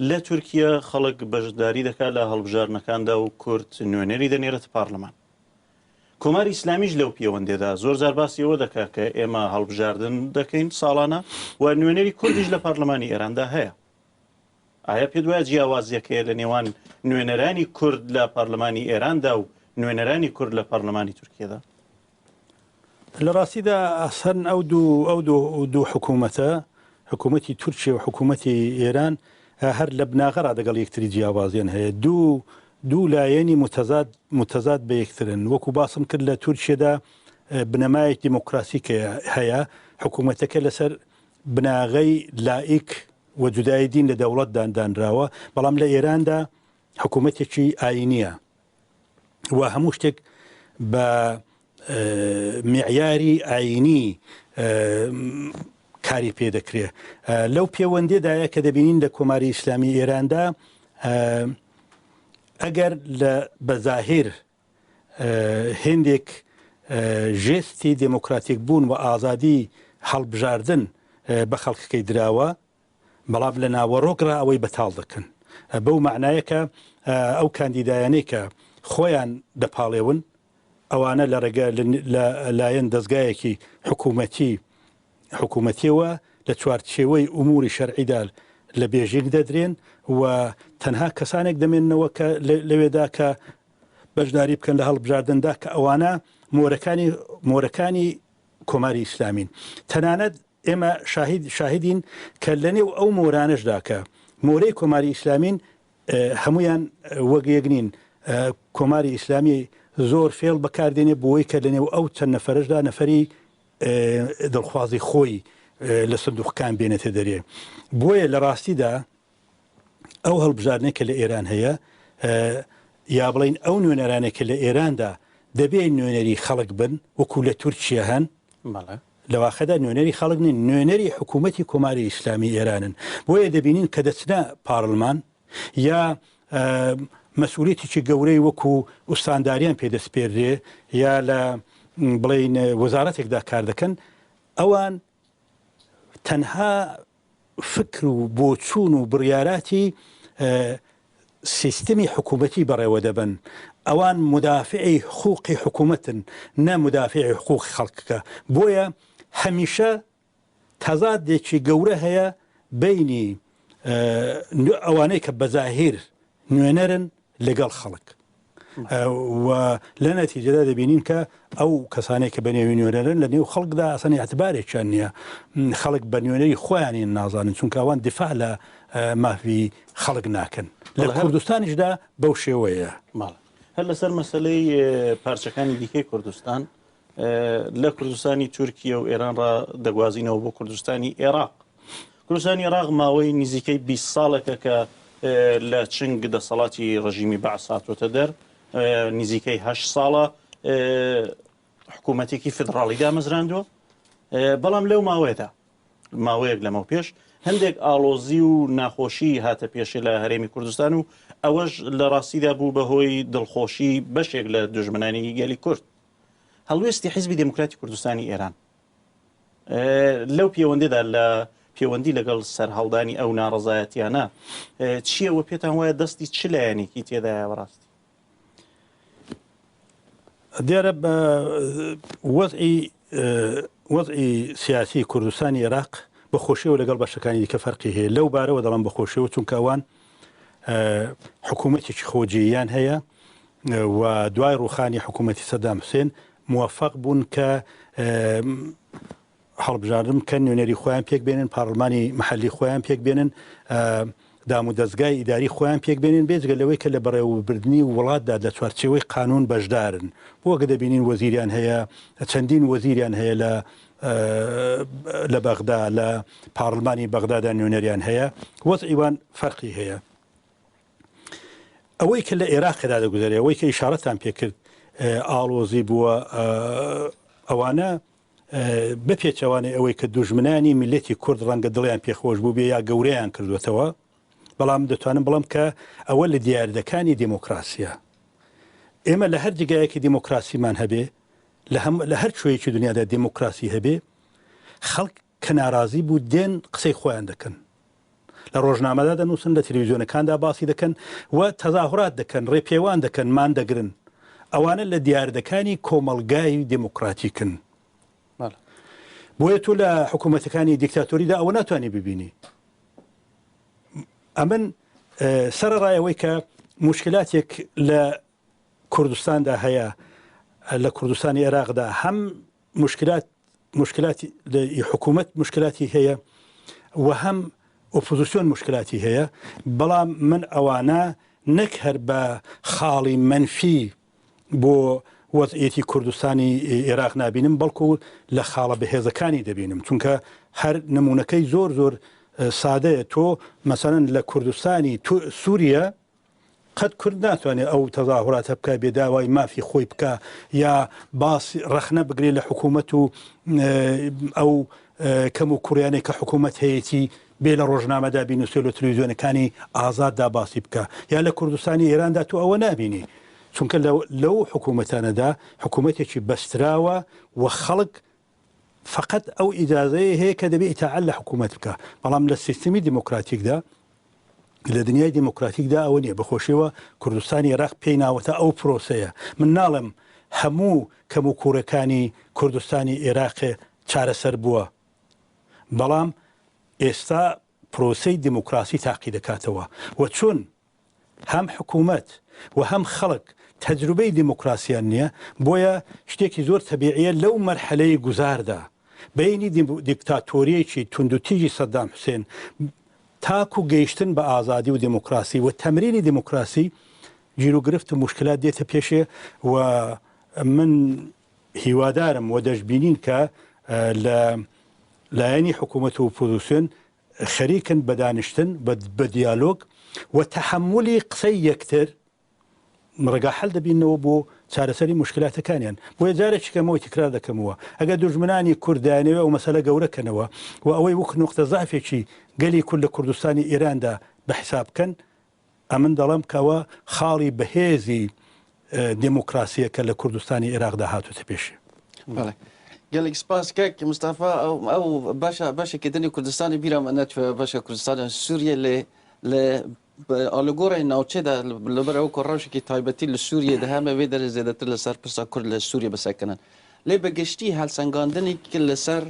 لە تورکیا خەڵک بەشداری دەکات لە هەڵبژاردنەکاندا و کورد نوێنەری دەنێرێتە پارلەمان کۆماری ئیسلامیش لەو پێوەندێدا زۆر جار باسی ئەوە دەکات کە ئێمە هەڵبژاردن دەکەین ساڵانە و نوێنەری کوردیش لە پارلەمانی ئێراندا هەیە. ئایا پێت وایە جیاوازیەک هەیە لە نێوان نوێنەرانی کورد لە پارلەمانی ئێراندا و نوێنەرانی کورد لە پارلەمانی تورکیەدا؟ لە ڕاستیدا ئەسەن ئەو دوو ئەو دوو دوو حکوومەتە حکوومەتی تورکیە و حکوومەتی ئێران هەر لە بناغەڕا دەگەڵ یەکتری جیاوازیان هەیە دوو دوو لایەنی متەزاد متەزاد بە یەکترن وەکو باسم کرد لە تورکیەدا بنەمایەک دیموکراسی کە هەیە حکوومەتەکە لەسەر بناغەی لائیک و جودایی دین لە دەوڵەت دانراوە، بەڵام لە ئێراندا حکوومەتێکی ئایینییە و هەموو شتێک بە معیاری ئایینی کاری پێ دەکرێ. لەو پێوەندیدایە کە دەبینین لە کۆماری ئیسلامی ئێراندا ئەگەر لە بەزاهیر هێندێک ژێستی دێمۆکراتیک بوون و ئازادی هەڵبژاردن بە خەڵکەکەی دراوە، بەڵام لە ناوەڕۆک ڕا ئەوەی بەتاڵ دەکەن. بەو مەعنایە کە ئەو کاندیدایانەی کە خۆیان دەپاڵێون، ئەوانە لە ڕێگە لە لایەن دەزگایەکی حکوومەتی حکوومەتیەوە لە چوارچێوەی ئوموری شەرعیدا لە بێژینگ دەدرێن و تەنها کەسانێک دەمێننەوە کە لەوێدا کە بەشداری بکەن لە هەڵبژاردندا کە ئەوانە مۆرەکانی مۆرەکانی کۆماری ئیسلامین. تەنانەت ئێمە شاهید شاهیدین کە لەنێو ئەو مۆرانەشدا کە مۆرەی کۆماری ئیسلامین هەمویان وەک یەک نین. کۆماری ئیسلامی زۆر فێڵ بەکاردێنێ بۆی کە لەنێو ئەو چەند نەفەرەشدا نەفەری دڵخوازی خۆی لە سندوقەکان بێنێتە دەرێ. بۆیە لە ڕاستیدا ئەو هەڵبژاردنەی کە لە ئێران هەیە یا بڵین ئەو نوێنەرانێک کە لە ئێراندا دەبێ نوێنەری خەڵک بن وەکو لە تورکیە هەن لە واقعدا نوێنەری خەڵک نین نوێنەری حکوومەتی کۆماری ئیسلامی ئێرانن بۆیە دەبینین کە دەچنە پارلمان یا مەسئولیتێکی گەورەی وەکو ئوستانداریان پێدەسپێرێ یا لە بڵین وەزارەتێکدا کار دەکەن ئەوان تەنها فکر و بۆچوون و بڕیاراتی سیستمی حکوومەتی بەڕێوە دەبەن. ئەوان مودافعی حقووقی حکوومەتن نە مودافعی حقووقی خەڵکەکە. بۆیە هەمیشە تەزادێکی گەورە هەیە بەینی ئەوانەی کە بەزاهیر نوێنەرن لەگەڵ خەڵک و لە نەتیجەدا دەبینین کە ئەو کەسانێک کە بە نێوی نوێنەرن لە نێو خەڵکدا ئەسەن اعتبارێکیان نییە خەڵک بە نوێنەری خۆیانی نازانن چونکە ئەوان دیفاع لە مافی خەڵک ناکەن لە کوردستانیشدا بەو شێوەیە. هەر لەسەر مەسلەی پارچەکانی دیکەی کوردستان لە کوردستانی تورکیە و ئێران ڕا دەگوازینەوە بۆ کوردستانی عێراق. کوردستانی عێراق ماوەی نزیکەی 20 ساڵێکە کە لە چنگ دەسەڵاتی ڕژیمی بەعس هاتووەتە دەر، نزیکەی هەشت ساڵە حکوومەتێکی فیدڕاڵی دامەزراندووە، بەڵام لەو ماوەیەدا ماوەیەک لەمەو پێش هەندێک ئاڵۆزی و ناخۆشی هاتە پێشێ لە هەرێمی کوردستان و ئەوەش لە ڕاستیدا بوو بە هۆی دڵخۆشی بەشێک لە دژمنانی گەلی کورد. هەڵوێستی حیزبی دێموکراتی کوردستانی ئێران لەو پێوەندیدا لە پێوەندی لەگەڵ سەرهەڵدانی ئەو ناڕەزایەتیانە چییە و پێتان وایە دەستی چ لایەنێکی تێدایە بەڕاستی؟ دیارە بە وەزعی وەزعی سیاسی کوردستانی عێراق بە خۆشیەوە لەگەڵ بەشەکانی دیکە فەرقی هەیە لەو بارەوە دەڵم بە خۆشیەوە چونکە ئەوان حکوومەتێکی خۆجێیان هەیە و دوای ڕووخانی حکوومەتی سەدام حوسێن موفق بوون کە هەڵبژاردن بکەن، نوێنەری خۆیان پێک بێنن، پارڵمانی محەلی خۆیان پێک بێنن، دام و دەزگای ئیداری خۆیان پێک بێنن، بێجگە لەوەی کە لە بەڕێوەبردنی وڵاتدا لە چوارچێوەی قانوون بەشدارن. وەک دەبینین وەزیریان هەیە، چەندین وەزیریان هەیە لە لە بەغدا، لە پارڵمانی بەغدادا نوێنەریان هەیە، وەزعی وان فەرقی هەیە. ئەوەی کە لە ئێراقدا دەگوزەرێ، ئەوەی کە ئیشارەتان پێکرد ئاڵۆزی بووە، ئەوانە بە پێچەوانەی ئەوەی کە دوژمنانی میللەتی کورد ڕەنگە دڵیان پێخۆش بووبێ یا گەورەیان کردوێتەوە، بەڵام دەتوانم بڵێم کە ئەوە لە دیاردەکانی دێمۆکراسیە. ئێمە لە هەر جێگایەکی دێمۆکراسیمان هەبێ، لە هەر کوێیەکی دنیادا دێمۆکراسی هەبێ، خەڵک کە نارازی بوو دێن قسەی خۆیان دەکەن. لە ڕۆژنامەدا دەنووسن، لە تەلەویزیۆنەکاندا باسی دەکەن و تەزاهورات دەکەن، ڕێپێوان دەکەن، مان دەگرن. ئەوانە لە دیاردەکانی کۆمەڵگای دێموکراتیکن. بۆیە تۆ لە حکوومەتەکانی دیکتاتۆریدا ئەوە ناتوانانی ببینی. ئەمن سەرەڕای ئەوەی کە موشکلاتێک لە کوردستاندا هەیە، لە کوردستانی عێراقدا هەم موشکلات موشکلاتی ی حکوومەت موشکلاتی هەیە و هەم ئۆپۆزیسیۆن موشکلاتی هەیە، بەڵام من ئەوانە نەک هەر بە خاڵی مەنفی بۆ وەزعیەتی کوردستانی ئێراق نابینم، بەڵکو لە خاڵە بەهێزەکانی دەبینم، چونکە هەر نموونەکەی زۆر زۆر سادەیە، تۆ مەسەلەن لە کوردستانی سووریە قەت کورد ناتوانێ ئەو تەزاهوراتە بکا بێ داوای مافی خۆی بکا یا باس ڕەخنە بگرێ لە حکوومەت و ئەو کەم و کوڕیانێک کە حکوومەت هەیەی بێ لە ڕۆژنامەدا بینوسێ لە تلویزیۆنەکانی ئازاددا باسی بکە یا لە کوردستانی ئێراندا تۆ ئەوە نابینی چونکە لەو حکوومەتانەدا حکوومەتێکی بەستراوە و خەڵک فقط ئەو ئیجازەیە هەیە کە دەبێ ئیتاعەت لە حکوومەت بکە بەڵام لە سیستمی دیموکراتیکدا لە دنیای دیموکراتیکدا ئەوە نییە بەخۆشیەوە کوردستانی عێراق پێی ناوەتە ئەو پرۆسەیە من ناڵێم هەموو کەم و کوڕەکانی کوردستانی عێراقێ چارەسەر بووە بەڵام ئێستا پرۆسەی دیموکراسی تاقی دەکاتەوە و چون هەم حکوومەت و هەم خەڵک تەجروبەی دیموکراسیان نییە، بۆیە شتێکی زۆر تەبیعیە لەو مەرحەلەی گوزاردا. بەینی دیکتاتۆرییەکی توندوتیژی سەدام حوسێن تاکو گەیشتن بە ئازادی و دێموکراسی و تەمرینی دێموکراسی گیروگرفت و موشکلات دێتە پێشێ و من هیوادارم و دەشبینین کە لە لایەنی حکوومەت و ئۆپۆزیسیۆن خەریکن بە دانیشتن بە دیالۆگ و تەحەمولی قسەی یەکتر ڕێگا حەل دەبینەوە بۆ چارەسەری موشکلاتەکانیان. بۆیە جارێکی کەمەوە تیکرار دەکەمەوە ئەگەر دوژمنانی کورد دەیانەوێ ئەو مەسەلە گەورە کەنەوە و ئەوەی وەک نوقتە زەعفێکی گەلی کورد لە کوردستانی ئێراندا بە حیساب بکەن ئەمن دەڵێم کە ئەوە خاڵی بەهێزی دێموکراسییە کە لە کوردستانی ئێراقدا هاتووتە پێشێ. بەڵێ گەلێک سپاس کاک مستەفا ئەو ئەو بەشە بەشێکی دنی کوردستانی بیرم نەچوە بەشە کوردستانی سووریە لێ لە ئالوگۆڕی ناوچەدا لەبەر ئەو کە ڕەوشێکی تایبەتی لە سووریە دە هەمە وێ دەرێ زێدەتر لەسەر پرسا کورد لە سووریە بسەکنن لێ بە گشتی هەلسەنگاندنێک لەسەر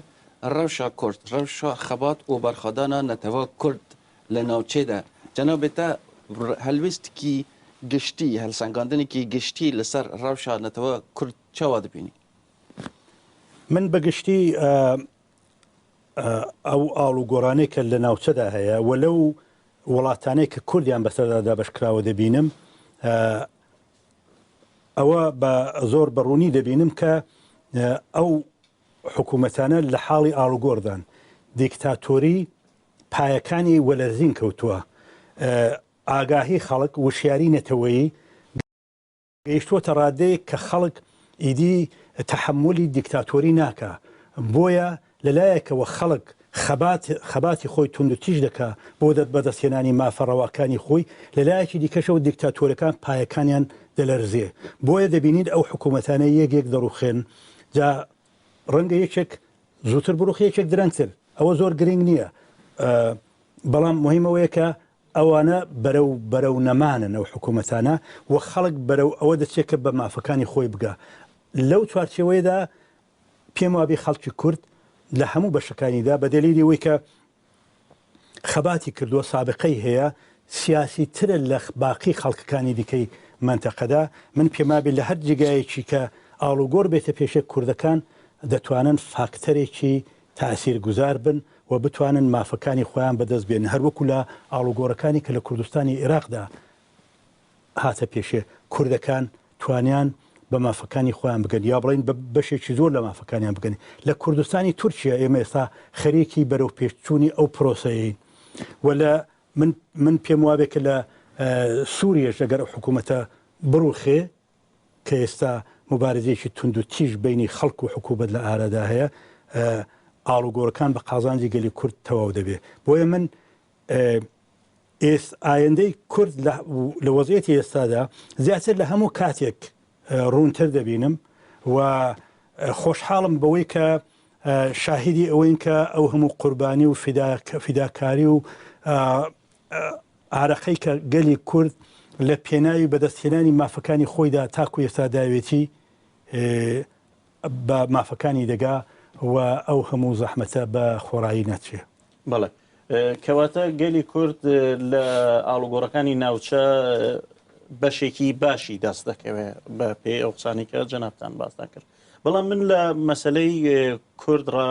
ڕەوشا کورد ڕەوشا خەبات و بەرخۆدانا نەتەوە کورد لە ناوچەدا جەنابێ تە هەلوێستکی گشتی هەلسەنگاندنێکی گشتی لەسەر ڕەوشا نەتەوە کورد چاوا دەبینی؟ من بە گشتی ئەو ئاڵوگۆڕانەی کە لە ناوچەدا هەیە و لەو وڵاتانەی کە کوردیان بەسەردا دابەشکراوە دەبینم ئەوە بە زۆر بەڕوونی دەبینم کە ئەو حکوومەتانە لە حاڵی ئاڵوگۆڕدان دیکتاتۆری پایەکانی وەلەرزین کەوتووە ئاگاهی خەڵک وشیاری نەتەوەیی گەیشتووەتە ڕادەیەک کە خەڵک ئیدی تەحەمولی دیکتاتۆری ناکا، بۆیە لە لایەکەوە خەڵک خەبات خەباتی خۆی توندوتیژ دەکا بۆ بەدەستهێنانی مافە ڕەواکانی خۆی، لە لایەکی دیکەشەوە دیکتاتۆرەکان پایەکانیان دەلەرزێ، بۆیە دەبینین ئەو حکوومەتانە یەک یەک دەڕوخێن، جا ڕەنگە یەکێک زووتر بڕوخێ یەکێک درەنگتر، ئەوە زۆر گرینگ نییە، بەڵام موهیم ئەوەیە کە ئەوانە بەرەو بەرەو نەمانن ئەو حکوومەتانە و خەڵک بەرەو ئەوە دەچێت کە بە مافەکانی خۆی بگا. لەو چوارچێوەیەدا پێم وابێ خەڵکی کورد لە هەموو بەشەکانیدا بە دەلیلی ئەوەی کە خەباتی کردووە، سابقەی هەیە، سیاسی ترە لە باقی خەڵکەکانی دیکەی مەنتەقەدا، من پێم وابێ لە هەر جێگایەکی کە ئاڵوگۆڕ بێتە پێشێ کوردەکان دەتوانن فاکتەرێکی تاسیرگوزار بن و بتوانن مافەکانی خۆیان بەدەست بێنن، هەروەکو لە ئاڵوگۆڕەکانی کە لە کوردستانی ئێراقدا هاتە پێشێ کوردەکان توانیان بە مافەکانی خۆیان بگەن یا بڵێین بە بەشێکی زۆر لە مافەکانیان بگەن. لە کوردستانی تورکیا ئێمە ئێستا خەریکی بەرەوپێشچوونی ئەو پرۆسەیەین و لە من من پێم وابێ کە لە سووریەش ئەگەر ئەو حکوومەتە بڕوخێ کە ئێستا موبارزەیەکی توند و تیژ بەینی خەڵک و حکوومەت لە ئارادا هەیە، ئاڵوگۆڕەکان بە قازانجی گەلی کورد تەواو دەبێ. بۆیە من ئێست ئایندەی کورد لە وەزعیەتی ئێستادا زیاتر لە هەموو کاتێک ڕوونتر دەبینم و خۆشحاڵم بەوەی کە شاهیدی ئەوەین کە ئەو هەموو قوربانی و فیداکاری و ئارەقەی کە گەلی کورد لە پێناوی بەدەستهێنانی مافەکانی خۆیدا تاکو ئێستا داوێتی بە مافەکانی دەگا و ئەو هەموو زەحمەتە بە خۆڕایی ناچێ. بەڵێ. کەواتە گەلی کورد لە ئاڵوگۆڕەکانی ناوچە بەشێکی باشی دەست دەکەوێت بە پێی ئەو قسانەی کە جەنابتان باستان کرد. بەڵام من لە مەسلەی کورد ڕا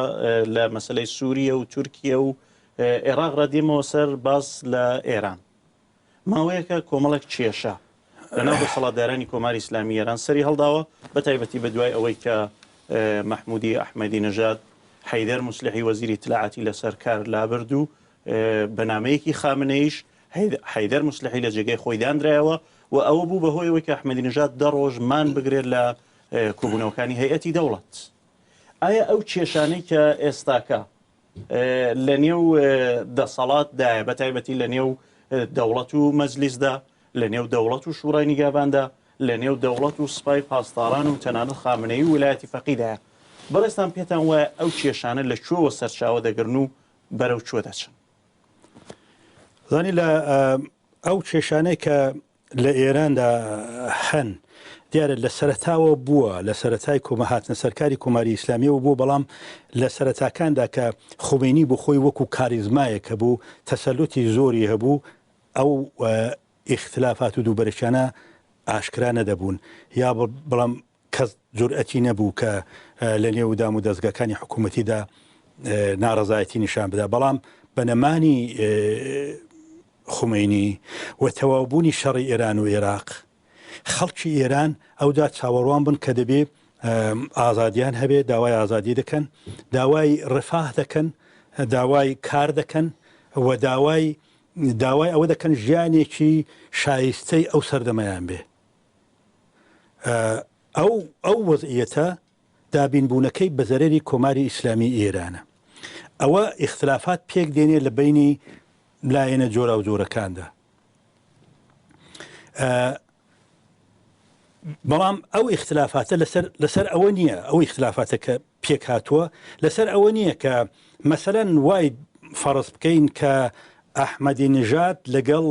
لە مەسلەی سووریە و تورکیە و ئێراق ڕا دێمەوە سەر باس لە ئێران. ماوەیەکە کۆمەڵێک کێشە لەناو دەسەڵاتدارانی کۆماری ئیسلامی ئێران سەری هەڵداوە، بە تایبەتی بە دوای ئەوەی کە مەحموودی ئەحمەدی نەژاد حەیدەر موسلیحی وەزیری ئیتلاعاتی لەسەر کار لابرد و بە نامەیەکی خامنەییش حەیدەر موسلیحی لە جێگەی خۆی دانرایەوە و ئەوە بوو بە هۆی ئەوەی کە ئەحمەدی نەژاد دە ڕۆژ مان بگرێت لە کۆبوونەوەکانی هەیئەتی دەوڵەت. ئایا ئەو کێشانەی کە ئێستاکە لە نێو دەسەڵاتدایە، بە تایبەتی لە نێو دەوڵەت و مەجلیسدا، لە نێو دەوڵەت و شوڕای نیگاباندا، لە نێو دەوڵەت و سپای پاسداران و تەنانەت خامنەیی و ویلایەتی فەقیدایە. بەڕێزتان پێتان وایە ئەو کێشانە لە کوێوە سەرچاوە دەگرن و بەرەو کوێ دەچن؟ زانی لە ئەو کێشانەی کە لە ئێراندا هەن، دیارە لە سەرەتاوە بووە، لە سەرەتای کۆمە هاتنە سەرکاری کۆماری ئیسلامیەوە بووە، بەڵام لە سەرەتاکاندا کە خومەینی بۆ خۆی وەکو کاریزمایەک هەبوو، تەسەلوتی زۆری هەبوو، ئەو ئیختلافات و دووبەرەکیانە ئاشکرا نەدەبوون یا بەڵام. کەس جورئەتی نەبوو کە لە نێو دام و دەزگاکانی حکوومەتیدا ناڕەزایەتی نیشان بدا، بەڵام بە نەمانی خومەینی و تەواوبوونی شەڕی ئێران و ئێراق، خەڵکی ئێران ئەوجا چاوەڕوان بوون کە دەبێ ئازادیان هەبێ، داوای ئازادی دەکەن، داوای ڕفاه دەکەن، داوای کار دەکەن و داوای داوای ئەوە دەکەن ژیانێکی شایستەی ئەو سەردەمەیان بێ. ئەو ئەو وەزعیەتە دابین بوونەکەی بە زەرەری کۆماری ئیسلامی ئێرانە. ئەوە ئیختلافات پێک دێنێ لە بەینی لایەنە جۆراوجۆرەکاندا. بەڵام ئەو ئیختلافاتە لەسەر لەسەر ئەوە نییە ئەو ئیختلافاتە کە پێک هاتووە لەسەر ئەوە نییە کە مەسەلەن وای فەڕز بکەین کە ئەحمەدی نژاد لەگەڵ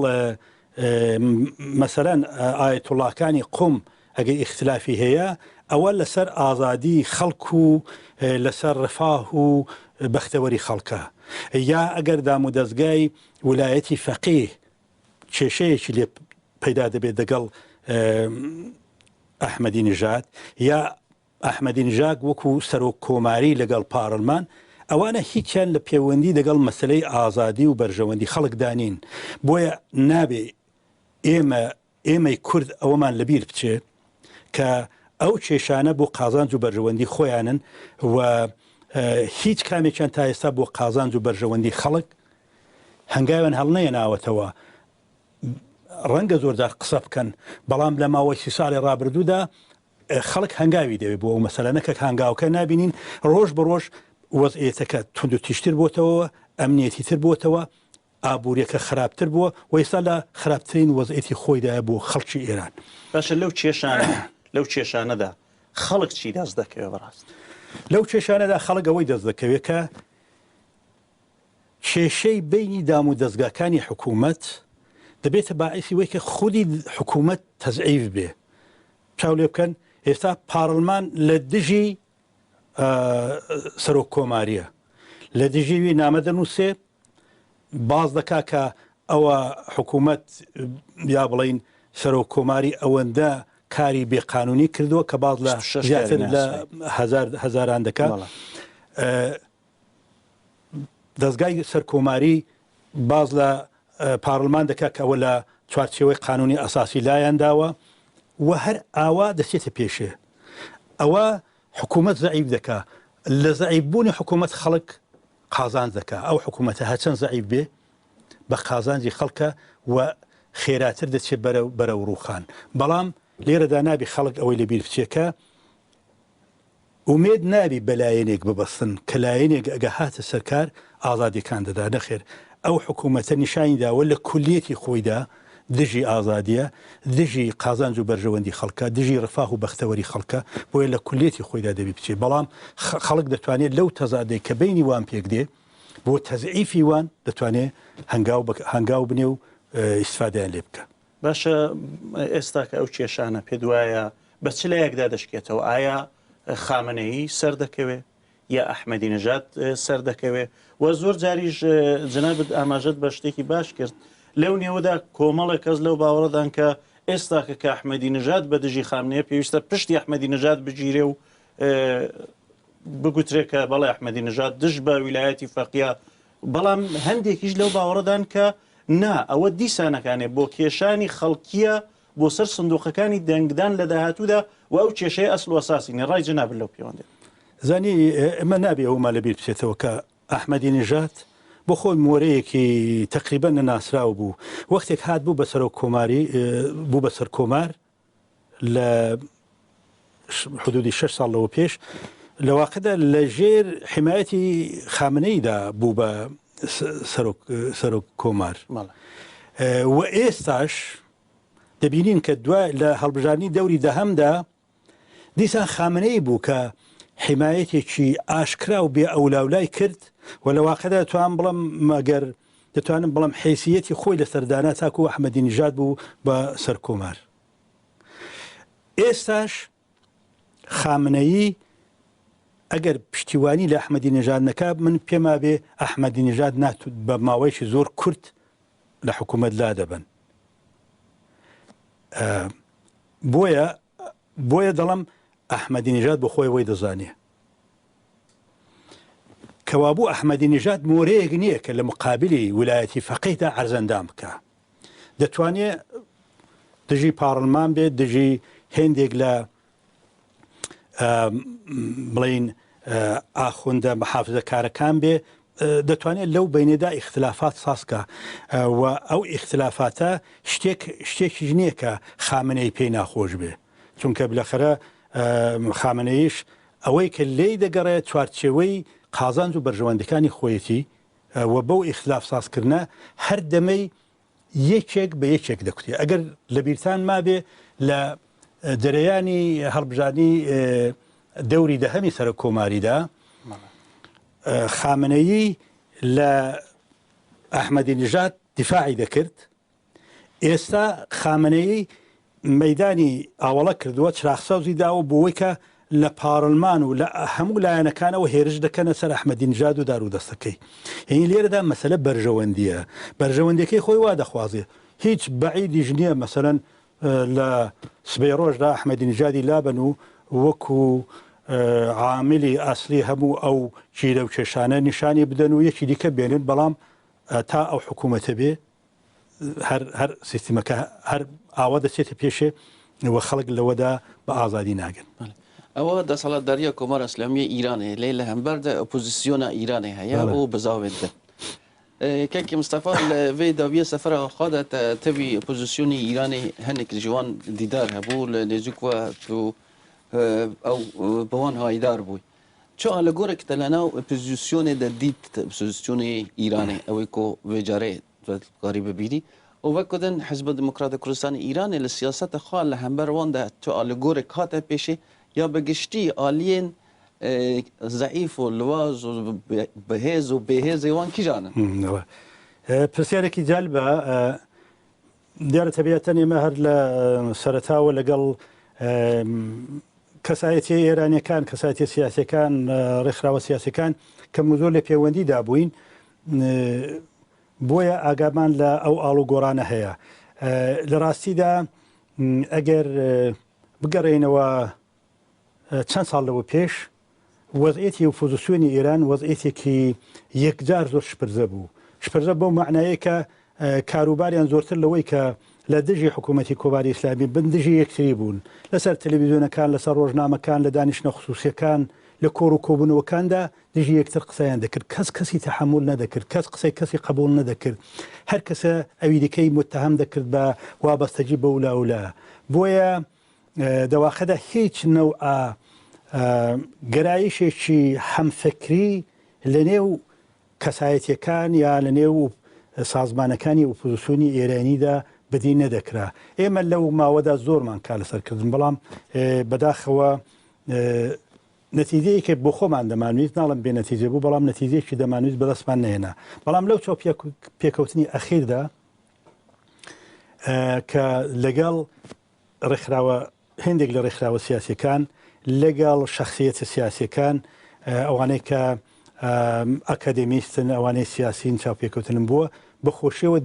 مەسەلەن ئایەتوڵاکانی قوم ئەگەر ئیختلافی هەیە ئەوە لەسەر ئازادی خەڵک و لەسەر ڕفاه و بەختەوەری خەڵکە یا ئەگەر دامودەزگای ولایەتی فەقیه کێشەیەکی لێ پەیدا دەبێت دەگەڵ ئەحمەدی نژاد یا ئەحمەدی نژاد وەکو سەرۆک کۆماری لەگەڵ پارلمان ئەوانە هیچیان لە پەیوەندی دەگەڵ مەسلەی ئازادی و بەرژەوەندی خەڵکدا نین بۆیە نابێ ئێمە ئێمەی کورد ئەوەمان لەبیر بچێ کە ئەو کێشانە بۆ قازانج و بەرژەوەندی خۆیانن و هیچ کامێکیان تا ئێستا بۆ قازانج و بەرژەوەندی خەڵک هەنگاویان هەڵنەیەناوەتەوە ڕەنگە زۆرجار قسە بکەن بەڵام لە ماوەی سی ساڵی ڕابردوودا خەڵک هەنگاوی دەوێت بۆ ئەو مەسەلانە کە هەنگاوکە نابینین ڕۆژ بە ڕۆژ وەزعیەتەکە توند و تیژتر بۆتەوە ئەمنیەتیتر بۆتەوە ئابووریەکە خراپتر بووە و ئێستا لە خراپترین وەزعیەتی خۆیدایە بۆ خەڵکی ئێران. باشە لەو کێشانە لەو کێشانەدا خەڵک چی دەست دەکەوێت بەڕاست؟ لەو کێشانەدا خەڵک ئەوەی دەست دەکەوێت کە کێشەی بەینی دام و دەزگاکانی حکوومەت دەبێتە باعیسی وەی کە خودی حکوومەت تەزعیف بێ. چاو لێ بکەن ئێستا پارڵمان لە دژی سەرۆک کۆماریە لە دژی وی نامە دەنووسێ باس دەکا کە ئەوە حکوومەت یا بڵین سەرۆک کۆماری ئەوەندە کاری بێقانونی کردووە کە باز لە زیاتر لە هزار هەزاران دەکات دەزگای سەرکۆماری باز لە پارلمان دەکات کە ئەوە لە چوارچێوەی قانونی ئەساسی لایان داوە و هەر ئاوا دەچێتە پێشێ ئەوە حکوومەت زەعیف دەکا لە زەعیف بوونی حکوومەت خەڵک قازانج دەکا ئەو حکوومەتە هەرچەند زەعیف بێ بە قازانجی خەڵکە و خێراتر دەچێت بەرەو بەرەو ڕووخان بەڵام لێرەدا نابی خەڵک ئەوەی لەبیر بچێ کە ئومێد نابی بە لایەنێک ببەستن کە لایەنێک ئەگە هاتە سەر کار ئازادیەکان دەدا نەخێر ئەو حکوومەتە نیشانی داوە لە کولیەتی خۆیدا دژی ئازادیە دژی قازانج و بەرژەوەندی خەڵکە دژی ڕفاه و بەختەوەری خەڵکە بۆیە لە کولیەتی خۆیدا دەبی بچێ بەڵام خەڵک دەتوانێت لەو تەزادەی کە بینی وان پێک دێ بۆ تەزعیفی وان دەتوانێ هەنگاو هەنگاو بنێ و ئیسفادەیان لێ بکە. باشە ئێستا کە ئەو کێشانە پێت وایە بە چ لایەکدا دەشکێتەوە؟ ئایا خامنەیی سەردەکەوێ یا ئەحمەدی نەژاد سەردەکەوێ؟ و زۆر جاریش جەنابت ئاماژەت بە شتێکی باش کرد لەو نێوەدا کۆمەڵێک کەس لەو باوەڕەدان کە ئێستا کە کە ئەحمەدی نەژاد بە دژی خامنەیە پێویستە پشتی ئەحمەدی نەژاد بگیرێ و بگوترێ کە بەڵێ ئەحمەدی نەژاد دژ بە ویلایەتی فەقیە بەڵام هەندێکیش لەو باوەڕەدان کە نا ئەوە دیسانەکانێ بۆ کێشانی خەڵکییە بۆ سەر سندوقەکانی دەنگدان لە داهاتوودا و ئەو کێشەیە ئەسڵ و ئەساسی نیە. ڕای جەنابت لەو پێوەندەیە؟ زانی ئێمە نابێ ئەوەمان لە بیر بچێتەوە کە ئەحمەدی نژاد بۆ خۆی مۆرەیەکی تەقریبەن نەناسراو بوو. وەختێک هات بوو بە سەرۆک کۆماری بوو بە سەرکۆمار لە حدودی شەش ساڵ لەوە پێش لە واقعدا لە ژێر حمایەتی خامنەیدا بوو بە سەرۆک سەرۆک کۆمار و ئێستاش دەبینین کە دوای لە هەڵبژاردنی دەوری دەهەمدا دیسان خامنەی بوو کە حمایەتێکی ئاشکرا و بێ ئەولاولای کرد و لە واقعدا توان بڵم مەگەر دەتوانم بڵم حیسیەتی خۆی لەسەر دانا تاکو ئەحمەدی نژاد بوو بە سەرکۆمار ئێستاش خامنەیی ئەگەر پشتیوانی لە ئەحمەدی نژاد نەکا من پێمابێ ئەحمەدی نژاد نات بە ماوەیەکی زۆر کورت لە حکوومەت لا دەبن بۆیە بۆیە دەڵم ئەحمەدی نژاد بۆ خۆی وەی دەزانێ. کەوابوو ئەحمەدی نژاد مۆرەیەک نییە کە لە مقابلی ولایەتی فەقیهدا عەرزەندام بکا. دەتوانێ دژی پارڵمان بێت، دژی هێندێک لە بڵین ئاخوندە محافزەکارەکان بێ، دەتوانێت لەو بینێدا ئیختلافات سازکە و ئەو ئیختلافاتە شتێک شتێکیش نییە کە خامنەی پێی ناخۆش بێ. چونکە بلەخەرە خامنەییش ئەوەی کە لێی دەگەڕێ چوارچێوەی قازانج و بەرژەوەندەکانی خۆیەتی و بەو ئیختلاف سازکردنە هەر دەمەی یەکێک بە یەکێک دەکوتێ. ئەگەر لە بیرتان مابێ لە جەرەیانی هەڵبژاردنی دەوری دەهەمی سەرۆک کۆماریدا خامنەیی لە ئەحمەدی نژاد دیفاعی دەکرد، ئێستا خامنەیی مەیدانی ئاوەڵە کردووە، چراخ سەوزی داوە بۆوەی کە لە پارڵمان و لە هەموو لایەنەکانەوە هێرش دەکەنە سەر ئەحمەدینژاد و دارودەستەکەی. یەعنی لێرەدا مەسەلە بەرژەوەندییە. بەرژەوەندیەکەی خۆی وا دەخوازێ. هیچ بەعیدیش نییە مەسەلەن لە سبەی ڕۆژدا ئەحمەدینژادی لابەن و وەکوو عاملی ئەسلی هەموو ئەو گیرە و کێشانە نیشانی بدەن و یەکی دیکە بێنن، بەڵام تا ئەو حکوومەتە بێ هەر هەر سیستمەکە هەر ئاوا دەچێتە پێشێ و خەڵک لەوەدا بە ئازادی ناگەن. ئەوە دەسەڵاتداریە کۆمار ئیسلامیە ئیرانێ لێ لە هەمبەر دە ئۆپۆزیسیۆنا ئیرانێ هەیە و بزاوێت دە. کاکی مستەفا لە ڤێ داویە سەفەرا خوا دە تەوی ئۆپۆزیسیۆنی ئیرانێ هەنێک ji wan دیدار هەبوو لە نێزیک وە تو ئەو بە wan هایدار بووی. چ ئالگۆرێک تە لە ناو ئۆپۆزیسیۆنێ دە دیت ئۆپۆزیسیۆنی ئیرانێ ئەوەی کۆ ڤێ جارێ کاری ببینی و وەک دن حزب دموکرات کوردستان ئیرانێ لە سیاسەتە خوا لە هەمبەر وان دە چ ئالگۆرێک هاتە پێشێ یا بە گشتی ئالیێن زەعیف و لواز و بەهێز و بێهێزێ وان کیژانن؟ پرسیارێکی جالبە. دیارە تەبیعەتەن ئێمە هەر لە سەرەتاوە لەگەڵ کەسایەتیە ئێرانیەکان، کەسایەتیە سیاسیەکان، ڕێکخراوە سیاسیەکان کەم و زۆر لە پەیوەندیدا بووین، بۆیە ئاگامان لە ئەو ئاڵوگۆڕانە هەیە. لە ڕاستیدا ئەگەر بگەڕێینەوە چەند ساڵ لەوە پێش وەزعیەتی ئۆپۆزسیۆنی ئێران وەزعیەتێکی یەکجار زۆر شپرزە بوو. شپرزە بەو مەعنایەی کە کاروباریان زۆرتر لەوەی کە لە دژی حکوومەتی کۆماری ئیسلامی بن دژی یەکتری بوون. لەسەر تەلەویزیۆنەکان، لەسەر ڕۆژنامەکان، لە دانیشتنە خسووسییەکان، لە کۆڕ و کۆبوونەوەکاندا دژی یەکتر قسەیان دەکرد. کەس کەسی تەحەمول نەدەکرد، کەس قسەی کەسی قەبووڵ نەدەکرد. هەر کەسە ئەوی دیکەی موتەهەم دەکرد بە وابەستەگی بەولا و لا. بۆیە دەواقعدا هیچ نەوعە گەرایشێکی هەمفکری لە نێو کەسایەتیەکان یا لە نێو سازمانەکانی ئۆپۆزیسیۆنی ئێرانیدا بەدی نەدەکرا. ئێمە لەو ماوەدا زۆرمان کار لەسەر کردن، بەڵام بەداخەوە نەتیجەیەکێ بۆ خۆمان دەمانویست، ناڵێم بێ نەتیجە بوو، بەڵام نەتیجەیەکی دەمانویست بەدەستمان نەهێنا. بەڵام لەو چاوپێکەوتنی ئەخیردا کە لەگەڵ ڕێکخراوە هێندێک لە ڕێکخراوە سیاسیەکان لەگەڵ شەخسیەتە سیاسیەکان ئەوانەی کە ئەکادێمیستن ئەوانەی سیاسین چاوپێکەوتنم بووە بە خۆشیەوە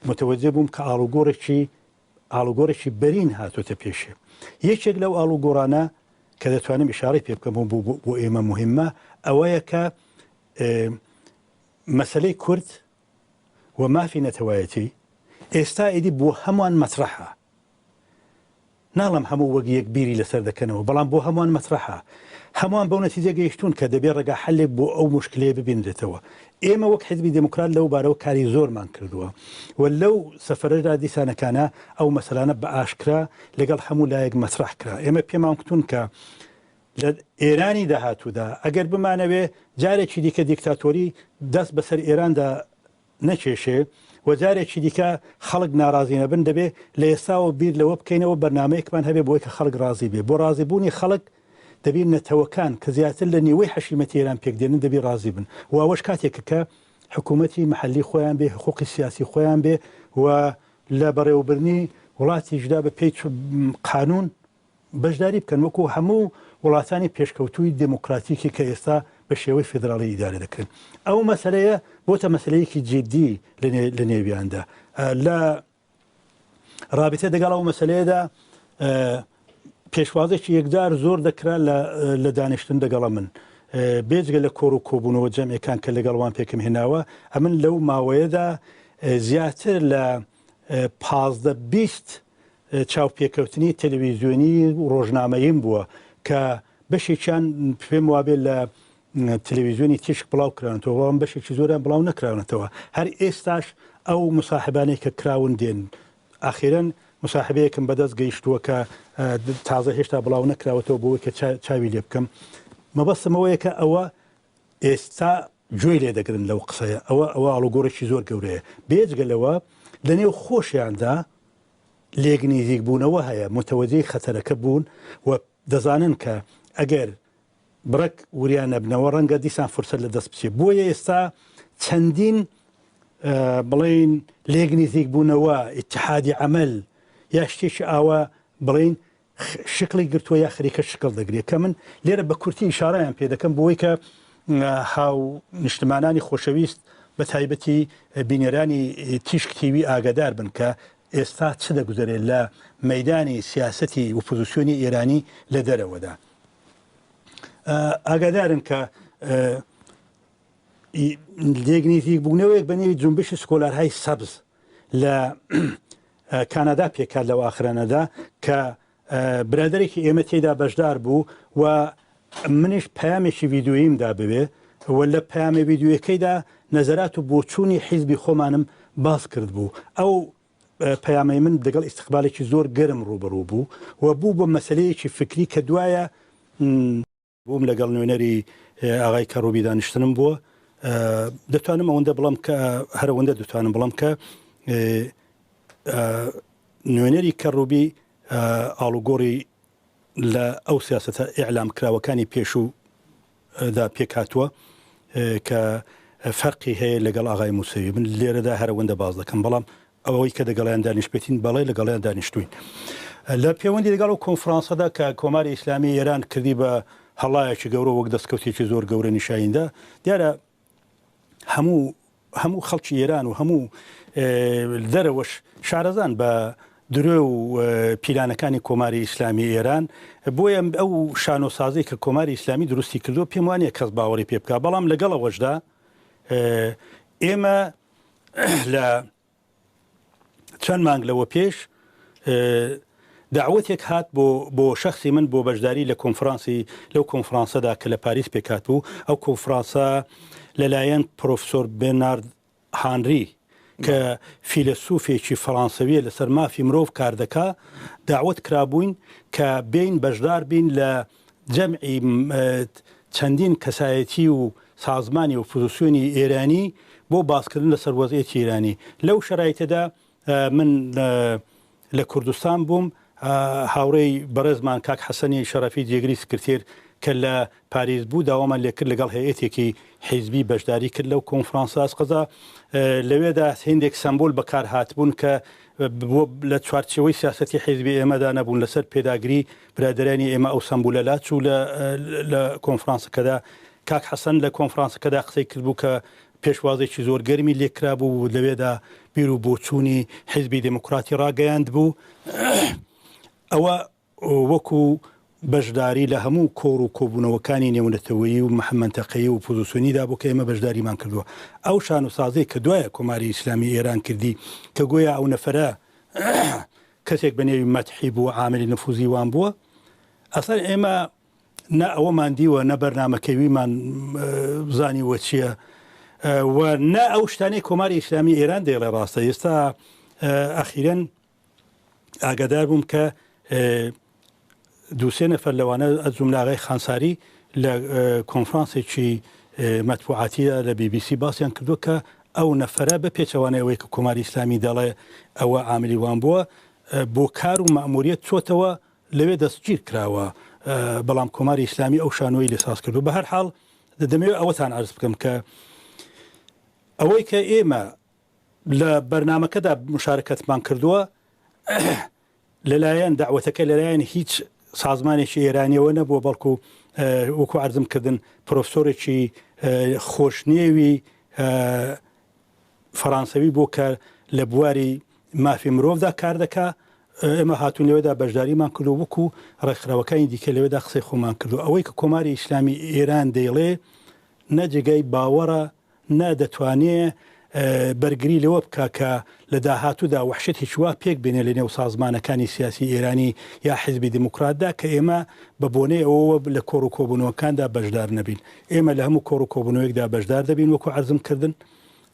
متەوەجە بووم کە ئاڵوگۆڕێکی ئاڵوگۆڕێکی بەرین هاتۆتە پێشێ یەکێک لەو ئاڵوگۆڕانە کە دەتوانم ئیشارەی پێ بکەم بۆ بۆ ئێمە مهمە ئەوەیە کە مەسلەی کورد و مافی نەتەوایەتی ئێستا ئیدی بۆ هەمووان مەترەحە. ناڵێم هەموو وەک یەک بیری لەسەر دەکەنەوە، بەڵام بۆ هەمووان مەترەحە. هەمووان بەو نەتیجە گەیشتوون کە دەبێ ڕێگا حەلێک بۆ ئەو موشکلەیە ببینرێتەوە. ئێمە وەک حیزبی دێموکرات لەو بارەوە کاری زۆرمان کردووە و لەو سەفەرەشدا دیسانەکانە ئەو مەسەلانە بە ئاشکرا لەگەڵ هەموو لایەک مەترەح کرا. ئێمە پێمان کوتوون کە لە ئێرانی داهاتوودا ئەگەر بمانەوێ جارێکی دیکە دیکتاتۆری دەست بەسەر ئێراندا نەکێشێ و جارێکی دیکە خەڵک ناڕازی نەبن دەبێ لە ئێستاوە بیر لەوە بکەینەوە بەرنامەیەکمان هەبێ بۆی کە خەڵک ڕازی بێ. بۆ ڕازیبوونی خەڵک دەبی نەتەوەکان کە زیاتر لە نیوەی حەشیمەتی ئێران پێک دێنن دەبی ڕازی بن و ئەوەش کاتێکە کە حکوومەتی مەحەلی خۆیان بێ، حقووقی سیاسی خۆیان بێ و لە بەڕێوەبردنی وڵاتیشدا بە پێی قانوون بەشداری بکەن وەکو هەموو وڵاتانی پێشکەوتووی دێموکراتیکی کە ئێستا بە شێوەی فێدراڵی ئیدارە دەکرێن. ئەو مەسەلەیە بۆتە مەسەلەیەکی جیدی لە نێویاندا. لە ڕابتە دەگەڵ ئەو مەسەلەیەدا. پێشوازێکی یەکجار زۆر دەکرا لە دانیشتن دەگەڵە من. بێجگە لە کۆڕ و کۆبوونەوە جەمعەکان کە لەگەڵ وان پێکم هێناوە، ئەمن لەو ماوەیەدا زیاتر لە 15 20 چاوپێکەوتنی تەلەویزیۆنی و ڕۆژنامەییم بووە کە بەشێکیان پێم وابێ لە تەلەویزیۆنی تیشک بڵاو کراونەتەوە، بەڵام بەشێکی زۆریان بڵاو نەکراونەتەوە. هەر ئێستاش ئەو موساحبانەی کە کراون دێن. ئاخیرەن موساحبەیەکم بەدەست گەیشتووە کە تازە هێشتا بڵاو نەکراوەتەوە بۆ ئەوەی کە چاوی لێ بکەم. مەبەستم ئەوەیە کە ئەوە ئێستا گوێی لێ دەگرن لەو قسەیە، ئەوە ئەوە ئاڵوگۆڕێکی زۆر گەورەیە. بێجگە لەوە لەنێو خۆشیاندا لێک نیزیک بوونەوە هەیە، موتەوەجێی خەتەرەکە بوون و دەزانن کە ئەگەر بڕێک وریا نەبنەوە ڕەنگە دیسان فرسەت لە دەست بچێت. بۆیە ئێستا چەندین بڵێین لێک نیزیک بوونەوە، ئیتحادی عەمەل یا شتێکی ئاوا بڵێین شکڵی گرتووە یا خەریکە شکڵ دەگرێت کە من لێرە بە کورتی ئیشارەیان پێ دەکەم بۆی کە هاو نیشتمانانی خۆشەویست بە تایبەتی بینەرانی تیشک تیوی ئاگادار بن کە ئێستا چ دەگوزەرێت لە مەدانی سیاسەتی ئۆپۆزیسیۆنی ئێرانی لە دەرەوەدا. ئاگادارن کە لێک نزیک بوونەوەیەک بە نێوی جونبشی سکۆلارهای سەبز لە کانادا پێکات لەو ئاخرانەدا کە برادێکی ئێمە تێدا بەشدار بوو و منیش پەیامێکی ڤیددیوییم دا بوێ و لە پەیامە ڤیددیوەکەیدا نەزەرات و بۆچوونی حیزبی خۆمانم باس کرد بوو. ئەو پەیامەی من دەگەڵ ئیستقبالێکی زۆر گەرم ڕووبەڕوو بوو و بوو بە مەسەلەیەکی فکری کە دوایە بووم لەگەڵ نوێنەری ئاغای کەڕوبی دانیشتنم بووە. دەتوانم ئەوەندە بڵێم کە هەر ئەوەندە دەتوانم بڵێم کە نوێنەری کەڕوبی ئاڵوگۆڕی لە ئەو سیاسەتە ئیعلام کراوەکانی پێشوو دا پێکهاتووە کە فەرقی هەیە لەگەڵ ئاغای موسەوی. من لێرەدا هەر ئەوەندە باس دەکەم، بەڵام ئەوەی کە دەگەڵیان دانیشتبێتین، بەڵێ لەگەڵیان دانیشتووین. لە پێوەندی لەگەڵ ئەو کۆنفرانسەدا کە کۆماری ئیسلامی ئێران کردی بە هەڵایەکی گەورە وەک دەستکەوتێکی زۆر گەورە نیشانیدا، دیارە هەموو هەموو خەڵکی ئێران و هەموو دەرەوەش شارەزان بە درۆ و پیلانەکانی کۆماری ئیسلامی ئێران، بۆیە ئەو شانۆسازی کە کۆماری ئیسلامی دروستی کردو پێم وانە کەس باوەڕی پێ بکە. بەڵام لەگەڵ ئەوەشدا ئێمە لە چەند مانگ لەوە پێش داوەتێک هات بۆ بۆ شخصی من بۆ بەشداری لە کۆنفرانسی لەو کۆنفرانسەدا کە لە پاریس پێکات بوو. ئەو کۆنفرانسە لەلایەن پرۆفسۆر بێرنارد هانری کە فیلسوفێکی فەڕانسەویە لەسەر مافی مرۆڤ کار دەکا داوەت کرابووین کە بێین بەشدار بین لە جەمعی چەندین کەسایەتی و سازمانی ئۆپۆزیسیۆنی ئێرانی بۆ باسکردن لەسەر وەزعیەتی ئێرانی. لەو شەرایتەدا من لە کوردستان بووم، هاوڕێی بەڕێزمان کاک حەسەنی شەڕەفی جێگری سکرتێر کە لە پاریس بوو داوامان لێکرد لەگەڵ هەیئەتێکی حیزبی بەشداری کرد لەو کۆنفرانسە. ئەسقەزا لەوێدا هێندێک سەمبۆل بەکار هاتبوون کە لە چوارچێوەی سیاسەتی حیزبی ئێمەدا نەبوون. لەسەر پێداگری برادەرانی ئێمە ئەو سەمبولە لاچوو لە کۆنفرانسەکەدا. کاک حەسەن لە کۆنفرانسەکەدا قسەی کردبوو کە پێشوازێکی زۆر گەرمی لێکرابوو و لەوێدا بیر و بۆچوونی حیزبی دێموکراتی ڕاگەیاندبوو. ئەوە وەکو بەشداری لە هەموو کۆڕ و کۆبوونەوەکانی نێونەتەوەیی و مەنتەقەیی و ئۆپۆزیسیۆنیدا بوو کە ئێمە بەشداریمان کردووە. ئەو شانۆسازەی کە دوایە کۆماری ئیسلامی ئێران کردی کە گۆیا ئەو نەفەرە کەسێک بە نێوی مەتحی بووە، عاملی نفوزی وان بووە، ئەسڵەن ئێمە نە ئەوەمان دیوە، نە بەرنامەکەی ویمان زانیوە چییە و نە ئەو شتانەی کۆماری ئیسلامی ئێران دەیڵێ ڕاستە. ئێستا ئەخیرەن ئاگادار بووم کە دووسێ نەفەر لەوانە ئەز جوملە ئاغای خانساری لە کۆنفرانسێکی مەتبوعاتیدا لە بی بی سی باسیان کردووە کە ئەو نەفەرە بە پێچەوانەی ئەوەی کە کۆماری ئیسلامی دەڵێ ئەوە عاملی وان بووە بۆ کار و مەئموریەت چۆتەوە لەوێ دەستگیر کراوە، بەڵام کۆماری ئیسلامی ئەو شانۆی لێ ساز کردووە. بە هەر حاڵ دەمەوێت ئەوەتان عەرز بکەم کە ئەوەی کە ئێمە لە بەرنامەکەدا مشارکەتمان کردووە لەلایەن داوەتەکە لەلایەن هیچ سازمانێکی ئێرانیەوە نەبووە، بەڵکو وەکو عەرزم کردن پرۆفسۆرێکی خۆشنێوی فەڕانسەوی بوو کە لە بواری مافی مرۆڤدا کار دەکا. ئێمە هاتوون لەوێدا بەشداریمان کردو وەکو ڕێکخراوەکانی دیکە لەوێدا قسەی خۆمان کردو. ئەوەی کە کۆماری ئیسلامی ئێران دەیڵێ نە جێگای باوەڕە نە دەتوانێ بەرگری لەوە بکا کە لە داهاتوودا وەحشەتێکی وا پێک بێنێ لە نێو سازمانەکانی سیاسی ئێرانی یا حیزبی دێموکراتدا کە ئێمە بە بۆنەی ئەوەوە لە کۆڕ و کۆبوونەوەکاندا بەشدار نەبین. ئێمە لە هەموو کۆڕ و کۆبوونەوەیەکدا بەشدار دەبین وەکوو عەرزم کردن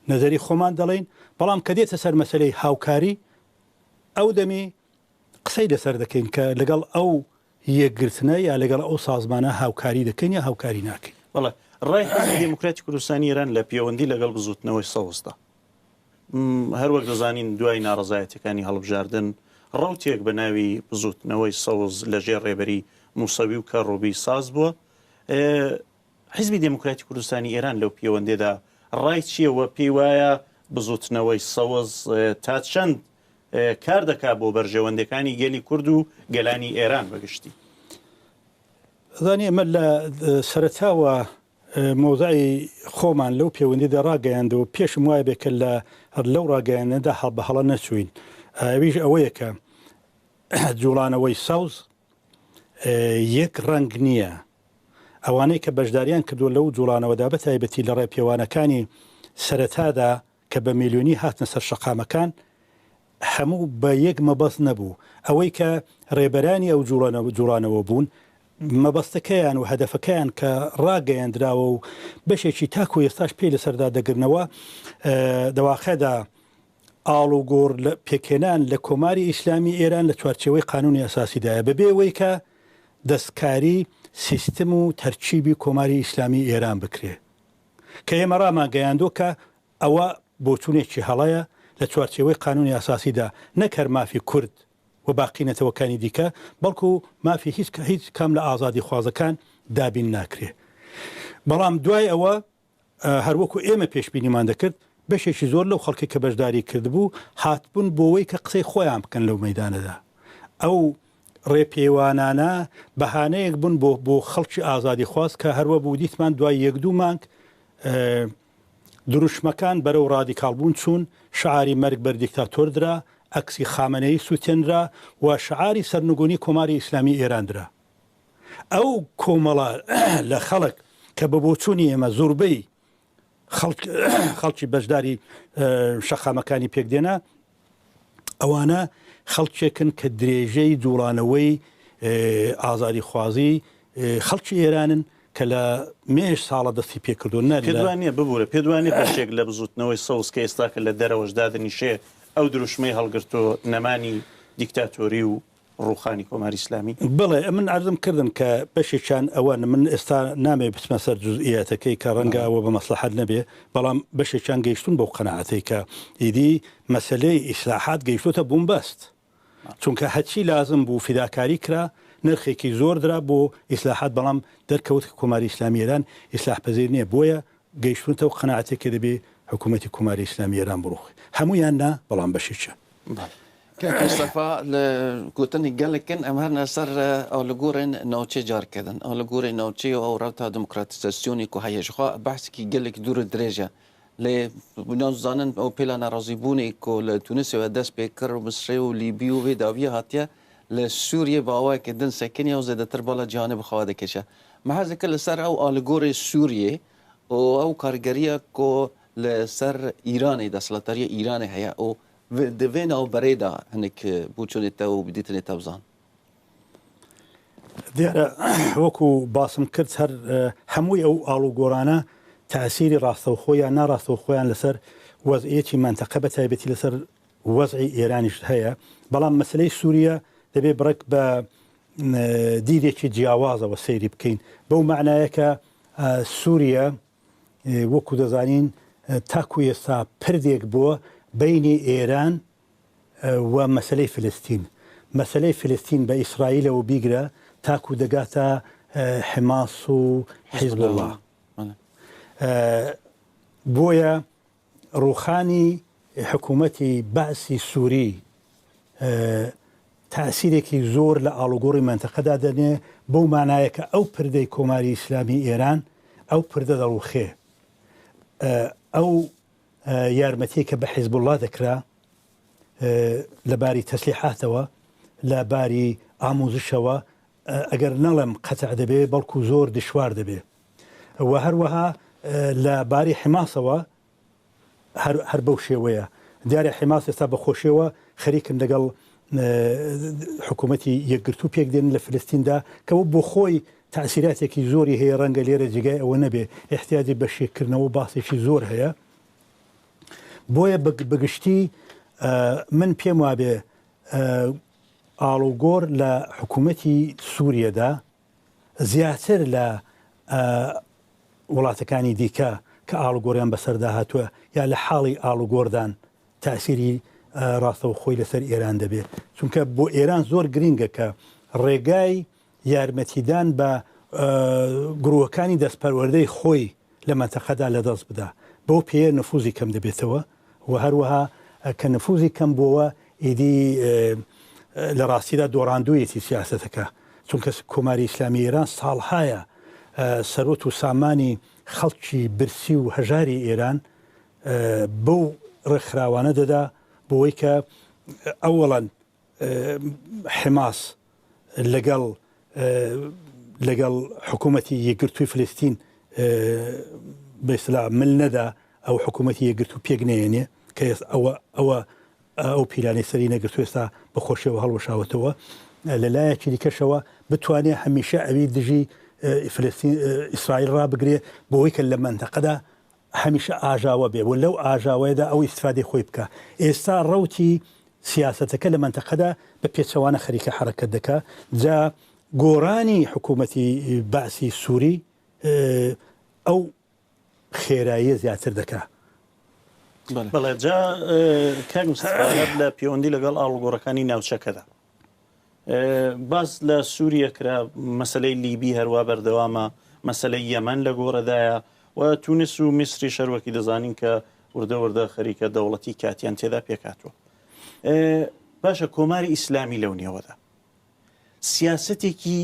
نەزەری خۆمان دەڵێین، بەڵام کە دێتە سەر مەسەلەی هاوکاری ئەو دەمی قسەی لەسەر دەکەین کە لەگەڵ ئەو یەکگرتنە یا لەگەڵ ئەو سازمانە هاوکاری دەکەین یا هاوکاری ناکەین. بەڵێ، ڕای حیزبی دێموکراتی کوردستانی ئێران لە پێوەندی لەگەڵ بزووتنەوەی سەوزدا، هەر وەک دەزانین دوای ناڕەزایەتیەکانی هەڵبژاردن ڕەوتێک بە ناوی بزووتنەوەی سەوز لە ژێر ڕێبەری موسەوی و کەڕوبی ساز بووە. حیزبی دێموکراتی کوردستانی ئێران لەو پێوەندیەدا ڕای چییە و پێی وایە بزووتنەوەی سەوز تا چەند کار دەکا بۆ بەرژەوەندیەکانی گەلی کورد و گەلانی ئێران بە گشتی؟ ئەزانی ئێمە لە سەرەتاوە مەوزعی خۆمان لەو پێوەندیدا ڕاگەیاند و پێشم وایە بێ کە لە لەو ڕاگەیاندنەدا هەڵ بە هەڵە نەچووین ئەویش ئەوەیە کە جوڵانەوەی سەوز یەک ڕەنگ نییە ئەوانەی کە بەشداریان کردووە لەو جوڵانەوەدا بە تایبەتی لە ڕێپێوانەکانی سەرەتادا کە بە میلیۆنی هاتنە سەر شەقامەکان هەموو بە یەک مەبەست نەبوو ئەوەی کە ڕێبەرانی ئەو جوڵانەوە بوون مەبەستەکەیان و هەدەفەکەیان کە ڕاگەیەندراوە و بەشێکی تاکو ئێستاش پێی لەسەردا دەگرنەوە دەواقعدا ئاڵوگۆڕ لە پێکهێنان لە کۆماری ئیسلامی ئێران لە چوارچێوەی قانوونی ئەساسیدایە بەبێ ئەوەی کە دەستکاری سیستم و تەرکیبی کۆماری ئیسلامی ئێران بکرێ کە ئێمە ڕامانگەیاندووە کە ئەوە بۆچوونێکی هەڵەیە لە چوارچێوەی قانوونی ئەساسیدا نەک هەر مافی کورد و باقی نەتەوەکانی دیکە بەڵکو مافی هیچ هیچ کام لە ئازادیخوازەکان دابین ناکرێ بەڵام دوای ئەوە هەروەکو ئێمە پێشبینیمان دەکرد، بەشێکی زۆر لەو خەڵکەی کە بەشداری کردبوو، هاتبوون بۆوەی کە قسەی خۆیان بکەن لەو مەیدانەدا. ئەو ڕێپێوانانە بەهانەیەک بوون بۆ بۆ خەڵکی ئازادیخواز کە هەروەبوو دیتمان دوای یەک دوو مانگ دروشمەکان بەرەو ڕادیکاڵبوون چوون، شعاری مەرگ بەر دیکتاتۆر درا، عەکسی خامەنەیی سووتێنرا و شعاری سەرنگونی کۆماری ئیسلامی ئێران درا. ئەو کۆمەڵە لە خەڵک کە بە بۆچوونی ئێمە زۆربەی خەڵکی بەشداری شەقامەکانی پێکدێنا ئەوانە خەڵکێکن کە درێژەی جوڵانەوەی ئازادیخوازی خەڵکی ئێرانن کە لە مێژ ساڵە دەستی پێکردو نە پێدوانە ببوورە پێدوانە بەشێک لە بزوتنەوەی سەوز کە ئێستاکە لە دەرەوەش دادنیشێ ئەو دروشمەی هەڵگرتۆ نەمانی دیکتاتۆری و ڕووخانی کۆماری ئیسلامی؟ بەڵێ ئەمن عەرزم کردن کە بەشێکیان ئەوەن، من ئێستا نامەوێ بچمە سەر جوزئیاتەکەی کە ڕەنگە ئەوە بە مەسڵەحەت نەبێ، بەڵام بەشێکیان گەیشتوون بەو قەناعەتەی کە ئیدی مەسەلەی ئیسلاحات گەیشتۆتە بونبەست. چونکە هەرچی لازم بوو فیداکاری کرا، نرخێکی زۆر درا بۆ ئیسلاحات، بەڵام دەرکەوت کە کۆماری ئیسلامی ئێران ئیسلاحپەزیر نییە، بۆیە گەیشتوونەتە ئەو قەناعەتەی کە دەبێ حکوومەتی کۆماری ئیسلامی ئێران بڕووخێ. هەموویان نا، بەڵام بەشێکیان. بەڵێ. کاک مستەفا لە گوتنی گەلەکن ئەم هەرنە سەر ئالوگۆرێن ناوچێ جار کردن ئالوگۆرێ ناوچێ و ئەو ڕەوتا دموکراتیزاسیۆنی کو هەیە ژخوا بەحسێکی گەلێک دوور و درێژە لێ بناو زانن ئەو پێلا ناڕازیبوونی کو لە تونسێوە دەست پێ کرد و مسرێ و لیبی و وێ داویە هاتیە لە سوریە بە ئاوایەکی دن سەکنیە و زێدەتر بالا جیهانێ بخوا دەکێشە من حەز دەکرد لەسەر ئەو ئالوگۆرێ سوریە و ئەو کارگەریە کو لە سەر ئیرانێ دەسەڵاتداریە ئیرانێ هەیە و Di vê navberê de hinek بۆچوونی te و دیتنی te بزان. دیارە وەکو باسم کرد هەر هەمووی ئەو ئاڵوگۆڕانە تاسیری ڕاستەوخۆ یان ناڕاستەوخۆیان لەسەر وەزعیەتی مەنتەقە بە تایبەتی لەسەر وەزعی ئێرانیش هەیە بەڵام مەسلەی سووریە دەبێ بڕێک بە دیدێکی جیاوازەوە سەیری بکەین بەو معنایە کە سووریە وەکو دەزانین تاکو ئێستا پردێک بووە بەینی ئێران و مەسەلەی فلستین. مەسەلەی فلستین بە ئیسرائیلەوە بیگرە تاکو دەگاتە حماس و حیزبوڵڵا. بۆیە ڕووخانی حکوومەتی بەعسی سووری تەئسیرێکی زۆر لە ئاڵوگۆڕی مەنتەقەدا دەنێ، بەو مانایە کە ئەو پردەی کۆماری ئیسلامی ئێران ئەو پردە دەڕووخێ. ئەو یارمەتیەی کە بە حیزبوڵڵا دەکرا لە باری تەسلیحاتەوە. لە باری ئاموزشەوە ئەگەر نەڵێم قەتع دەبێ بەڵکو زۆر دشوار دەبێ و هەروەها لە باری حماسەوە هەر هەر بەو شێوەیە. دیارە حماس ئێستا بە خۆشیەوە خەریکن لەگەڵ حکوومەتی یەکگرتوو پێک دێنن لە فلستیندا کە بۆ خۆی تاسیراتێکی زۆری هەیە ڕەنگە لێرە جێگای ئەوە نەبێ احتیاجی بە شێکردنەوە باسێکی زۆر هەیە بۆیە بەگشتی من پێم وابێ ئاڵوگۆر لە حکوومەتی سووریەدا زیاتر لە وڵاتەکانی دیکە کە ئاڵوگۆڕیان بەسەردا هاتووە یا لە حاڵی ئاڵوگۆڕدان تاسیری ڕاستەوخۆی لەسەر ئێران دەبێت چونکە بۆ ئێران زۆر گرنگە کە ڕێگای یارمەتیدان بە گرووەکانی دەستپەروەردەی خۆی لە مەنتەقەدا لەدەست بدا، بەو پێیە نفوزی کەم دەبێتەوە و هەروەها کە نفوزی کەم بۆوە ئیدی لە ڕاستیدا دۆڕاندوویەتی سیاسەتەکە، چونکە کۆماری ئیسلامی ئێران ساڵهایە سەروەت و سامانی خەڵکی برسی و هەژاری ئێران بەو ڕێکخراوانە دەدا بۆوەی کە ئەوەڵەن حماس لەگەڵ لەگەڵ حکوومەتی یەکگرتووی فلستین بە ئیستلا مل نەدا ئەو حکوومەتی یەکگرتوو پێک نێنێ کە ئەوە ئەوە ئەو پیلانەی سەری نەگرتو ئێستا بە خۆشیەوە هەڵوەشاوەتەوە لە لایەکی دیکەشەوە بتوانێت هەمیشە ئەوی دژی فلستین ئیسرائیل ڕابگرێ بۆی کە لە مەنتەقەدا هەمیشە ئاژاوە بێ و لەو ئاژاوەیەدا ئەو ئیستفادەی خۆی بکا. ئێستا ڕەوتی سیاسەتەکە لە مەنتەقەدا بە پێچەوانە خەریکە حەڕەکەت دەکا. جا گۆڕانی حکوومەتی بەعسی سووری ئەو خێراییە زیاتر دەکا. بەڵێ جا کاک مستەفا لە پێوەندی لەگەڵ ئاڵوگۆڕەکانی ناوچەکەدا باس لە سووریە کرا، مەسەلەی لیبی هەروا بەردەوامە، مەسەلەی یەمەن لە گۆڕەدایە و تونس و میسریش هەروەکی دەزانین کە وردە وردە خەریکە دەوڵەتی کاتیان تێدا پێکهاتووە. باشە کۆماری ئیسلامی لەو نێوەدا سیاسەتێکی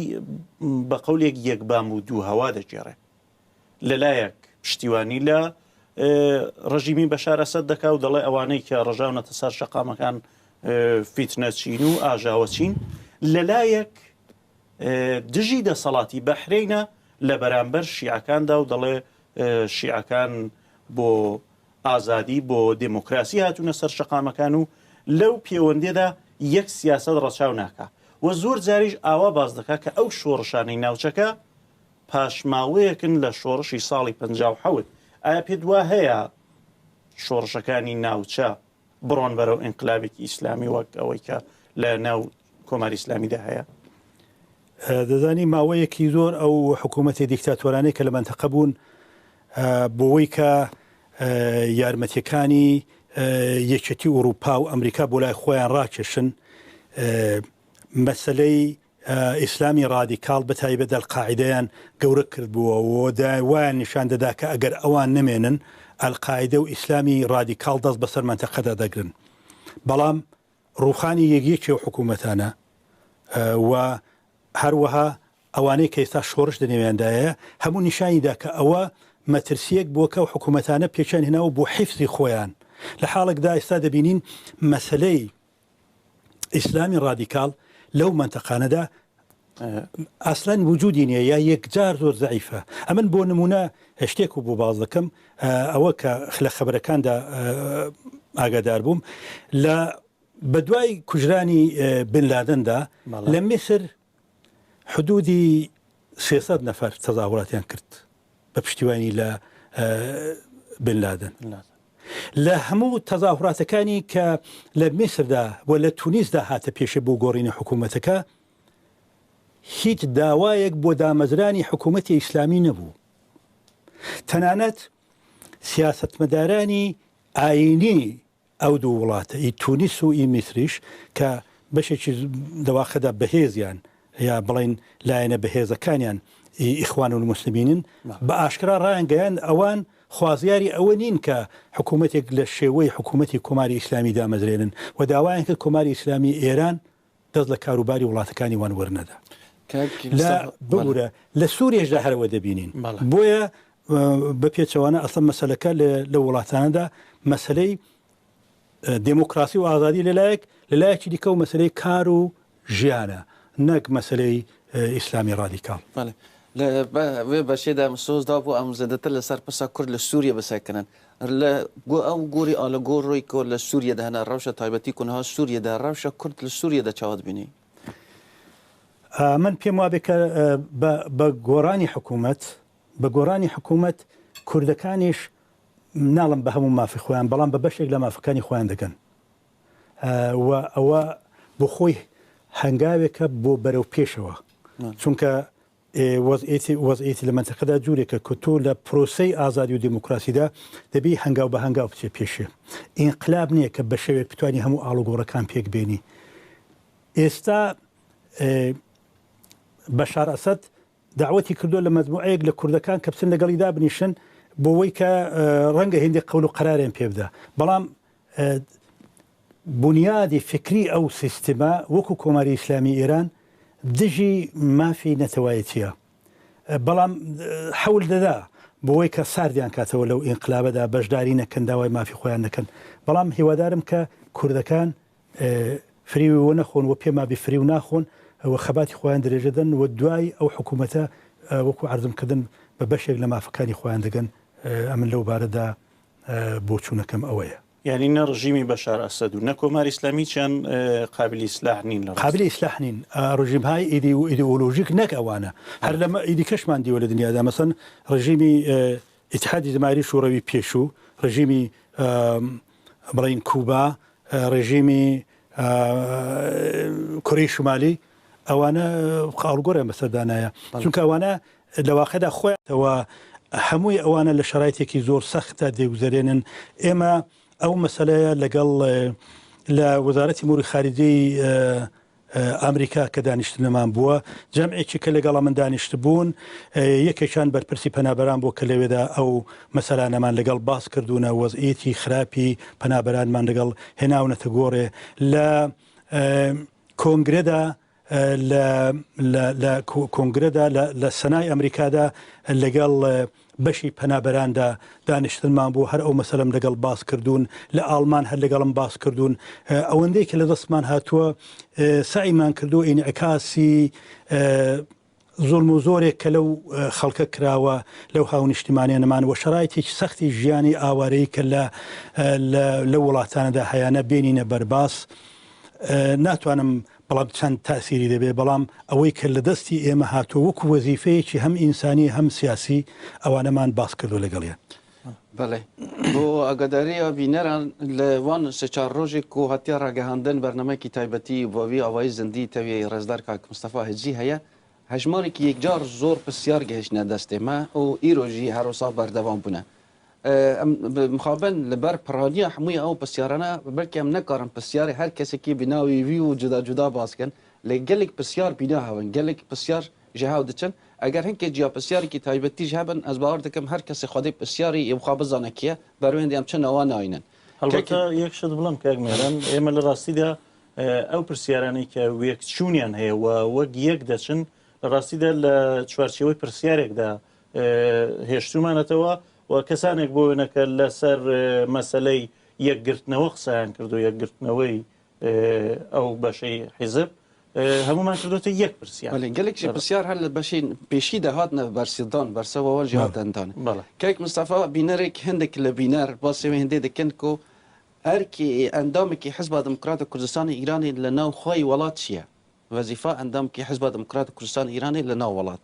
بە قەولێک یەکبام و دوو هەوا دەگێڕێ. لەلایەک پشتیوانی لە ڕژیمی بەشار ئەسەد دەکا و دەڵێ ئەوانەی کە ڕژاونەتە سەر شەقامەکان فیتنەچین و ئاژاوەچین، لەلایەک دژی دەسەڵاتی بەحرینە لە بەرامبەر شیعەکاندا و دەڵێ شیعەکان بۆ ئازادی بۆ دێموکراسی هاتوونە سەر شەقامەکان و لەو پێوەندیەدا یەک سیاسەت ڕەچاو ناکا و زۆر جاریش ئاوا باس دەکا کە ئەو شۆڕشانەی ناوچەکە پاشماوەیەکن لە شۆڕشی ساڵی 57. ئایا پێت وا هەیە شۆڕشەکانی ناوچە بڕۆن بەرەو ئینقلابێکی ئیسلامی وەک ئەوەی کە لە ناو کۆماری ئیسلامیدا هەیە؟ دەزانی ماوەیەکی زۆر ئەو حکوومەتی دیکتاتۆرانەی کە لە مەنتەقە بوون بۆوەی کە یارمەتیەکانی یەکێتی ئوروپا و ئەمریکا بۆ لای خۆیان ڕاکێشن مەسلەی ئیسلامی ڕادیکاڵ بەتایبەت ئەلقاعیدەیان گەورە کردبووەوە و وایان نیشان دەدا کە ئەگەر ئەوان نەمێنن ئەلقاعیدە و ئیسلامی ڕادیکاڵ دەست بەسەر مەنتەقەدا دەگرن. بەڵام ڕووخانی یەک یەکی ئەو حکوومەتانە و هەروەها ئەوانەی کە ئێستا شۆڕش لە نێویاندایە هەموو نیشانی دا کە ئەوە مەترسییەک بووە کە ئەو حکوومەتانە پێکیان هێناوە بۆ حیفزی خۆیان لە حاڵێکدا ئێستا دەبینین مەسەلەی ئیسلامی ڕادیکاڵ لەو مەنتەقانەدا ئەسلەن وجودی نییە یا یەکجار زۆر زەعیفە ئەمن بۆ نمونە شتێک و بۆ باز دەکەم ئەوە کە لە خبرەکاندا ئاگادار بووم لە بەدوای کوژرانی بن لادندا لە میسر حدودی 300 نەفەر تەزاهوراتیان کرد بە پشتیوانی لە بن لادن. لە هەموو تەزاهوراتەکانی کە لە میسردا و لە تونیسدا هاتە پێشێ بۆ گۆڕینی حکوومەتەکە هیچ داوایەک بۆ دامەزرانی حکوومەتی ئیسلامی نەبوو. تەنانەت سیاسەتمەدارانی ئایینی ئەو دوو وڵاتە، ئی تونس و ئی میسریش کە بەشێکی لە واقعدا بەهێزیان یا بڵێین لایەنە بەهێزەکانیان ئی ئیخوانولموسلمینن، بە ئاشکرا ڕایانگەیاند ئەوان خوازیاری ئەوە نین کە حکوومەتێک لە شێوەی حکوومەتی کۆماری ئیسلامی دامەزرێنن و داوایان کرد کۆماری ئیسلامی ئێران دەست لە کاروباری وڵاتەکانی وان وەرنەدا. لە ببورە لە سووریەشدا هەر ئەوە دەبینین. بۆیە بە پێچەوانە ئەسڵەن مەسەلەکە لە وڵاتانەدا مەسەلەی دێموکراسی و ئازادی لەلایەک لەلایەکی دیکە و مەسەلەی کار و ژیانە نەک مەسەلەی ئیسلامی ڕادیکاڵ. بەڵێ لە وێ بەشێ دە سۆز دابوو ئەم زێدەتر لەسەر پرسا کورد لە سووریە بسەکنن لە گۆ ئەو گۆری ئالوگۆڕی کو لە سووریە دە هەنە ڕەوشە تایبەتی کو نها سووریە دە ڕەوشە کورد لە سووریە دە چاوە دبینی؟ من پێم وابێ کە بە گۆڕانی حکوومەت بە گۆڕانی حکوومەت کوردەکانیش ناڵم بە هەموو مافی خۆیان بەڵام بە بەشێک لە مافەکانی خۆیان دەگەن و ئەوە بۆ خۆی هەنگاوێکە بۆ بەرەو پێشەوە چونکە وەزعیەتی لە مەنتەقەدا جورێکە کە تۆ لە پرۆسەی ئازادی و دێموکراسیدا دەبی هەنگاو بە هەنگاو بچێ پێشێ. ئینقلاب نییە کە بە شێوەیەک بتوانی هەموو ئاڵوگۆڕەکان پێک بێنی. ئێستا بەشار ئەسەد دەعوەتی کردووە لە مەجموعەیەک لە کوردەکان کە بچن لەگەڵی دابنیشن بۆوەی کە ڕەنگە هێندێک قەول و قەراریان پێ بدا. بەڵام بونیادی فیکری ئەو سیستمە وەکو کۆماری ئیسلامی ئێران دژی مافی نەتەوایەتیە بەڵام حەول دەدا بۆوەی کە ساردیان کاتەوە لەو ئینقلابەدا بەشداری نەکەن داوای مافی خۆیان نەکەن بەڵام هیوادارم کە کوردەکان فریوی وە نەخۆن و پێما بی فریو ناخۆن و خەباتی خۆیان درێژە دەن و دوای ئەو حکوومەتە وەکو عەرزم کردن بە بەشێک لە مافەکانی خۆیان دەگەن ئەمن لەو بارەدا بۆچوونەکەم ئەوەیە. یانی نە ڕژیمی بەشار ئەسەد و نە کۆماری ئیسلامی هیچیان قابلی ئیسلاح نین لە ڕاستیدا. قابلی ئیسلاح نین. ڕژیمهای ئیدی و ئیدئۆلۆژیک نەک ئەوانە. هەر لە ئیدیکەشمان دیوە لە دنیادا مەسەن ڕژیمی ئیتحادی جەماهیری شوڕەوی پێشوو، ڕژیمی بڵێین کوبا، ڕژیمی کورەی شومالی ئەوانە ئاڵوگۆڕیان بەسەردا نایە. چونکە ئەوانە لە واقعدا خۆیان. و هەمووی ئەوانە لە شەرایتێکی زۆر سەختدا دەیگوزەرێنن. ئێمە ئەو مەسەلەیە لەگەڵ لە وەزارەتی ئوموری خارجیەی ئامریکا کە دانیشتنەمان بووە، جەمعێکی کە لەگەڵ من دانیشتبوون، یەکێکیان بەرپرسی پەنابەران بووە کە لەوێدا ئەو مەسەلانەمان لەگەڵ باس کردوونە، وەزعیەتی خراپی پەنابەرانمان لەگەڵ هێناونەتە گۆڕێ. لە کۆنگرەدا لە لە لە کۆنگرەدا لە لە سەنای ئەمریکادا لەگەڵ بەشی پەنابەراندا دانیشتنمان بوو هەر ئەو مەسەلەم لەگەڵ باس کردوون لە ئاڵمان هەر لەگەڵم باس کردوون ئەوەندەی کە لە دەستمان هاتووە سەعیمان کردووە ئینعکاسی زوڵم و زۆرێک کە لەو خەڵکە کراوە لەو هاونیشتیمانیانەمان و شەرایتێکی سەختی ژیانی ئاوارەیی کە لە لەو وڵاتانەدا هەیانە بێنینە بەرباس ناتوانم بەڵام چەند تاسیری دەبێت بەڵام ئەوەی کە لە دەستی ئێمە هاتووە وەکو وەزیفەیەکی هەم ئینسانی هەم سیاسی ئەوانەمان باس کردو لەگەڵیان. بەڵێ بۆ ئاگادارییا بینەران لە وان سێ چار ڕۆژێک کو هاتیە ڕاگەهاندن بەرنامەیەکی تایبەتی بە وی ئاوایی زندی تەوی ڕێزدار کاک مستەفا هجری هەیە هەژمارێکی یەکجار زۆر پرسیار گەهیشتنە دەستێ مە و ئیرۆ ژی هەروسا بەردەوام بوونە ئەم مخابن لە بەر پرانیە هەمووی ئەو پرسیارانە بەلکی ئەم نەکارن پرسیاری هەر کەسێکی بناوی وی و جودا جودا باس کەن لێ گەلێک پرسیار بینا هەون گەلێک پرسیار ژە هەو دچن ئەگەر هەنکێ جیا پرسیارێکی تایبەتیش هەبن ئەز باوەڕ دکەم هەر کەسێ خودی پرسیاری یە بخوا بزانە کیە بەروێندی ئەم چ ناوا ناینن. هەڵبەتە یەک شت بڵێم کاک مێران ئێمە لە ڕاستیدا ئەو پرسیارانەی کە وێکچوونیان هەیە و وەک یەک دەچن لە ڕاستیدا لە چوارچێوەی پرسیارێکدا هێشتومانەتەوە و کەسانێک بۆ وێنەکە لەسەر مەسەلەی یەکگرتنەوە قسەیان کردو یەکگرتنەوەی ئەو بەشەی حیزب هەمومان کردوتە یەک پرسیار. بەڵێ گەلێک ژی پرسیار هەر لە بەشی پێشی دا هاتنە بەرسیدان بەرسەوە وەل ژی هاتن دان. کاک مستەفا بینەرێک هەندێک لە بینەر باسی وێ هەندێ دەکەن کو ئەرکی ئەندامێکی حزبا دموکرات کوردستانی ئیرانی لە ناو خۆی وەڵات چییە؟ وەزیفا ئەندامکی حزبا دموکرات کوردستان ئیرانی لە ناو وەڵات.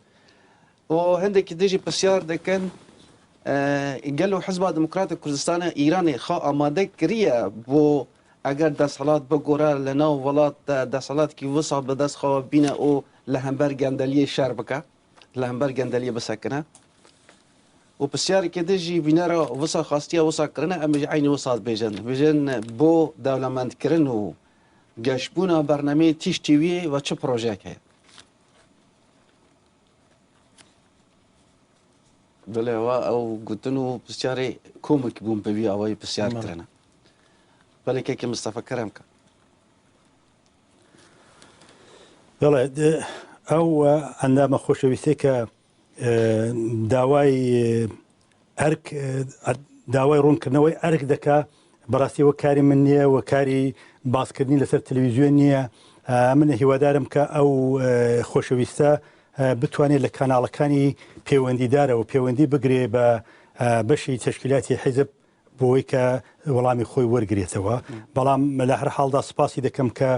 و هەندێکی دژی پرسیار دەکەن گەلۆ حزبا دموکرات کوردستان ئیرانی خا ئامادە کریە بۆ ئەگەر دەسەڵات بگۆرە لە ناو وڵات دەسەڵاتکی وسا بە دەست خەوە بینە و لە هەمبەر گەندەلیە شەر بکە لە هەمبەر گەندەلیە بسەکنە و پرسیارێکی دژی بینەرە وسا خواستیە وسا کردنە ئەمژ عینی وسات بێژن بێژن بۆ دەولەمەندکردن و گەشبوونا بەرنامەی تیش تیوی و چ پرۆژەیەک هەیە بەڵێ ئەوە ئەو گوتن و پرسیارێ کۆمێک بووم بە وی ئاوای پرسیار کرنە بەڵێ کەکی مستەفا کەرەم کە. بەڵێ ئەو ئەندامە خۆشەویستەی کە داوای ئەرک داوای ڕوونکردنەوەی ئەرک دەکا بەڕاستی وە کاری من نییە و کاری باسکردنی لەسەر تەلەویزیۆن نییە. من هیوادارم کە ئەو خۆشەویستە بتوانێت لە کاناڵەکانی پەیوەندیدارەوە پەیوەندی بگرێ بە بەشی تەشکیلاتی حیزب بۆی کە وەڵامی خۆی وەرگێتەوە بەڵام لە هەر حاڵدا سپاسی دەکەم کە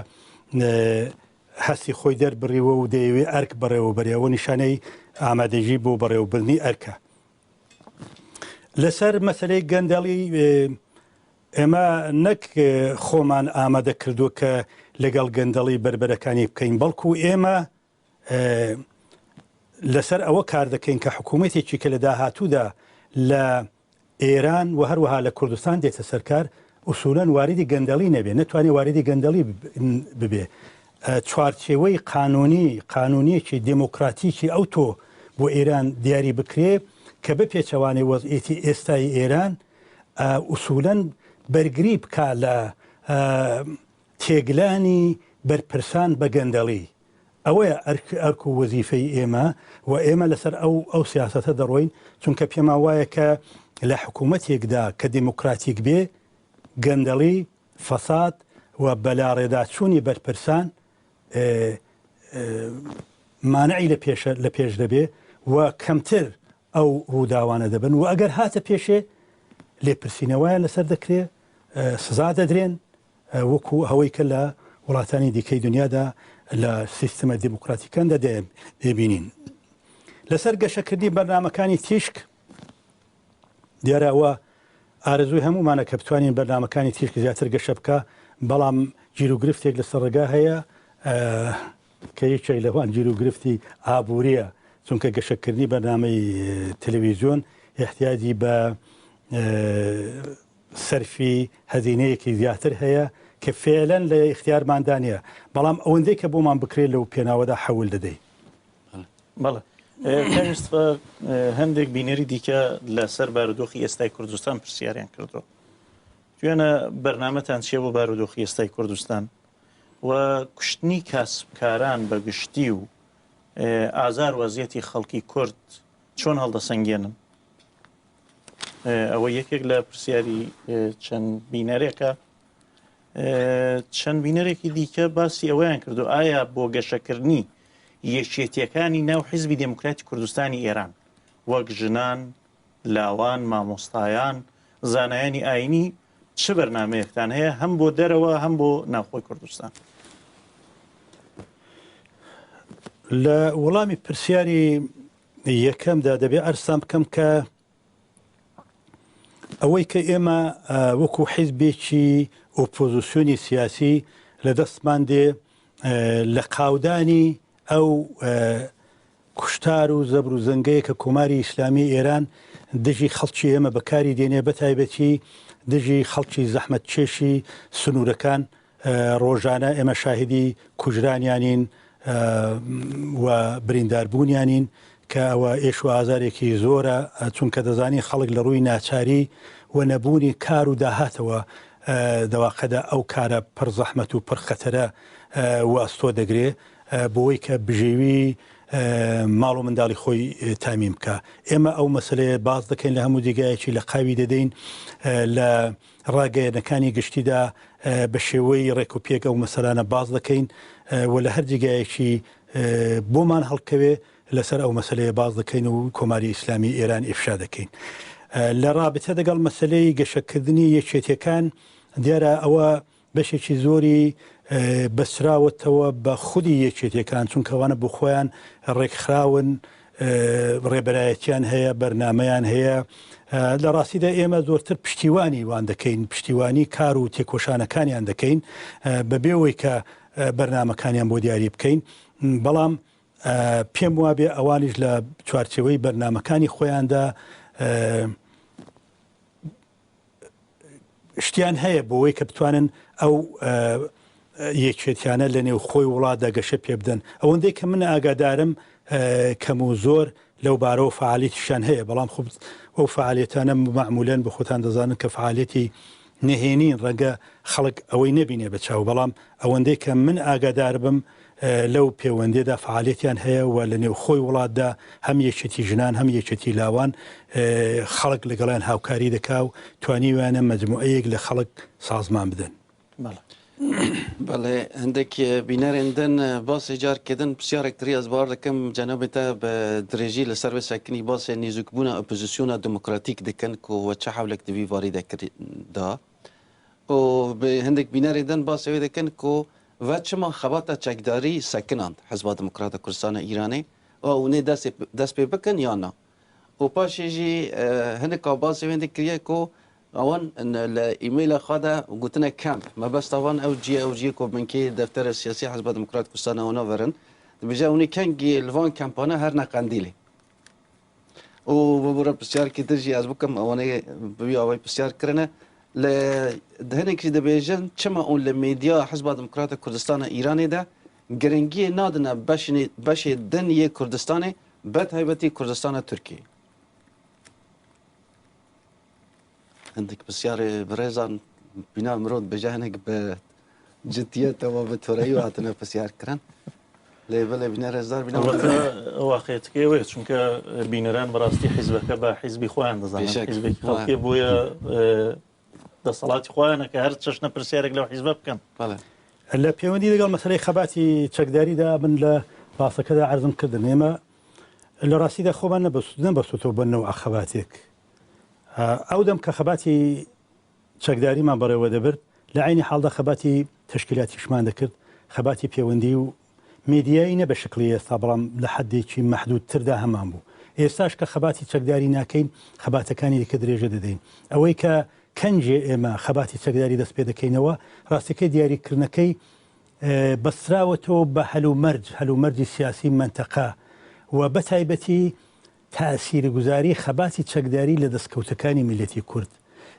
هەستی خۆی دەربڕیوە و دەیەوێ ئەرک بەڕێوەبەرێ ئەوە نیشانەی ئامادەگی بۆ بەڕێوەبردنی ئەرکە. لەسەر مەسەلەی گەندەڵی ئێمە نەک خۆمان ئامادە کردووە کە لەگەڵ گەندەڵی بەربەرەکانی بکەین بەڵکو ئێمە لەسەر ئەوە کار دەکەین کە حکوومەتێکی کە لە داهاتوودا لە ئێران و هەروەها لە کوردستان دێتە سەر کار ئوسولەن واریدی گەندەڵی نەبێ نەتوانێ واریدی گەندەڵی ببێ چوارچێوەی قانونی قانونیەکی دێمۆکراتیکی ئەوتۆ بۆ ئێران دیاری بکرێ کە بە پێچەوانەی وەزعیەتی ئێستای ئێران ئوسولەن بەرگری بکا لە تێگلانی بەرپرسان بە گەندەڵی. ئەوەیە ئەرک ئەرک و وەزیفەی ئێمە و ئێمە لەسەر ئەو ئەو سیاسەتە دەڕۆین، چونکە پێمان وایە کە لە حکوومەتێکدا کە دێموکراتیک بێ، گەندەڵی، فەساد و بەلاڕێداچوونی بەرپرسان مانعی لە پێشە لە پێش دەبێ و کەمتر ئەو ڕووداوانە دەبن و ئەگەر هاتە پێشێ لێپرسینەوەیان لەسەر دەکرێ، سزا دەدرێن، وەکو ئەوەی کە لە وڵاتانی دیکەی دنیادا لە سیستمە دیموکراتیکاندا دەیبینین. لەسەر گەشەکردنی بەرنامەکانی تیشک دیارە ئەوە ئارەزووی هەموومانە کە بتوانین بەرنامەکانی تیشک زیاتر گەشە بکە، بەڵام گیروگرفتێک لەسەر ڕێگا هەیە کە یەکێک لەوان گیروگرفتی ئابووریە، چونکە گەشەکردنی بەرنامەی تەلەویزیۆن ئیحتیاجی بە سەرفی هەزینەیەکی زیاتر هەیە کە فعلەن لە ئیختیارماندا نییە، بەڵام ئەوەندەی کە بۆمان بکرێت لەو پێناوەدا حەول دەدەین. بەڵێ کاک مستەفا، هەندێک بینەری دیکە لەسەر بارودۆخی ئێستای کوردستان پرسیاریان کردووە. توێنە بەرنامەتان چییە بۆ بارودۆخی ئێستای کوردستان و کوشتنی کاسبکاران بە گشتی و ئازار و ئەزیەتی خەڵکی کورد چۆن هەڵدەسەنگێنن؟ ئەوە یەکێک لە پرسیاری چەند بینەرێکە چەند بینەرێکی دیکە باسی ئەوەیان کردو ئایا بۆ گەشەکردنی یەکێتیەکانی ناو حیزبی دێموکراتی کوردستانی ئێران وەک ژنان لاوان مامۆستایان زانایانی ئاینی چ بەرنمەیەکتان هەیە هەم بۆ دەرەوە هەم بۆ ناوخۆی کوردستان؟ لە وەڵامی پرسیاری یەکەمدا دەبێ عەرزتان بکەم کە ئەوەی کە ئێمە وەکو حیزبێکی ئۆپۆزیسیۆنی سیاسی لە دەستمان دێ لە قاودانی ئەو کوشتار و زەبر و زەنگەیە کە کۆماری ئیسلامی ئێران دژی خەڵکی ئێمە بەکاری دێنێ بە تایبەتی دژی خەڵکی زەحمەتکێشی سنوورەکان ڕۆژانە ئێمە شاهیدی کوژرانیانین و برینداربوونیانین کە ئەوە ئێش و ئازارێکی زۆرە چونکە دەزانین خەڵک لە ڕووی ناچاری و نەبوونی کار و داهاتەوە دەواقەدا ئەو کارە پڕ زەحمەت و پڕ خەتەرە و ئەستۆ دەگرێ بۆی کە بژێوی ماڵ و منداڵی خۆی تامین بکە ئێمە ئەو مەسلەیە باز دەکەین لە هەموو جێگایەکی لە قاوی دەدەین لە ڕاگەیەنەکانی گشتیدا بە شێوەی ڕێک و پێک ئەو مەسەلانە باس دەکەین و لە هەر جێگایەکی بۆمان هەڵکەوێ لەسەر ئەو مەسەلەیە باس دەکەین و کۆماری ئیسلامی ئێران ئیفشا دەکەین. لە ڕابتە دەگەڵ مەسەلەی گەشەکردنی یەکێتیەکان دیارە ئەوە بەشێکی زۆری بەستراوەتەوە بە خودی یەکێتیەکان چونکە ئەوانە بۆ خۆیان ڕێکخراون ڕێبەرایەتیان هەیە بەرنامەیان هەیە لە ڕاستیدا ئێمە زۆرتر پشتیوانی وان دەکەین پشتیوانی کار و تێکۆشانەکانیان دەکەین بەبێەوەی کە بەرنامەکانیان بۆ دیاری بکەین بەڵام پێم وابێ ئەوانیش لە چوارچێوەی بەرنامەکانی خۆیاندا شتیان هەیە بۆوەی کە بتوانن ئەو یەکێتیانە لە نێو خۆی وڵاتدا گەشە پێ بدەن ئەوەندەی کە من ئاگادارم کەم و زۆر لەو بارەوە فعالیتیشان هەیە بەڵام خب ئەو فعالیتانە معمولەن بە خۆتان دەزانن کە فعالیتی نهێنین ڕەنگە خەڵک ئەوەی نەبینێ بە چاو بەڵام ئەوەندەی کە من ئاگادار بم لەو پێوەندیەدا فەعالیەتیان هەیە و لە نێوخۆی وڵاتدا هەم یەکێتی ژنان هەم یەکێتی لاوان خەڵک لەگەڵیان هاوکاری دەکا و توانیویانە مەجموعەیەک لە خەڵک سازمان بدەن. بەڵێ. بەڵێ هەندێک بینەرێن دن باسێ جارکێ دن پرسیارێک تری ئەز باوەڕ دەکەم جەنابێ تە بە درێژی لەسەر وێ سەکنی باسێ نیزوکبوونا ئۆپۆزیسیۆنا دموکراتیک دکەن کو وە چ حەولێک di vî varî de kirî da û bi hindek bînerê din basê wê dikin ku ve çima xebata çekdarî sekinand Hizba Demokrata Kurdistana Îranê û ew nê destê dest pê bikin yan na. Û paşê jî hineka basê wê kiriye ku Ewan li e-maila xwe de gotine kemp. Mebesta wan ew cî ye, ew cî ye ku binkeyê Deftera Siyasî Hizba Demokrat Kurdistana wana verin. Dibêje ew nê kengî li van kempane herine Qendîlê. Û bibûre pirsiyarkî din jî ez bikim ewanê bi wî awayî pirsiyar kirine. Li hinek jî dibêjin çima û li medya Hizba Demokrata Kurdistana Îranê de giringiyê nadine beşê din yê Kurdistanê be taybetî Kurdistana Tirkiyeyê. Hindik pisyarê birêzan bîna mirov dibêje hinek bi cidiyete we bi toreyî hatine pisyar kirin. Lê belê bîne rêzdar bîna واقعەتەکەی ئەوەیە چونکە بینەران بەڕاستی حیزبەکە بە حیزبی خۆیان دەزانن حیزبێکی خەڵکێ بۆیە دەسەڵاتی خۆیانە کە هەر چەشنە پرسیارێک لەو حیزبە بکەن. لە پەیوەندی لەگەڵ مەسەلەی خەباتی چەکداریدا من لە باسەکەدا عەرزم کردن ئێمە لە ڕاستیدا خۆمان نەبەستووەتەوە بە نەوعە خەباتێک. ئەو دەم کە خەباتی چەکداریمان بەڕێوە دەبرد، لە عەینی حاڵدا خەباتی تەشکیلاتیشمان دەکرد، خەباتی پێوەندی و مێدیایی نە بە شکڵی ئێستا بەڵام لە حەدێکی مەحدوودتردا هەمان بوو. ئێستاش کە خەباتی چەکداری ناکەین، خەباتەکانی دیکە درێژە دەدەین. ئەوەی کە کەنجێ ئێمە خەباتی چەکداری دەست پێ دەکەینەوە، ڕاستیەکەی دیاریکردنەکەی بەستراوەتەوە بە هەلومەرج، هەلومەرجی سیاسی مەنتەقە و بە تایبەتی تاسیرگوزاری خەباتی چەکداری لە دەستکەوتەکانی میللەتی کورد.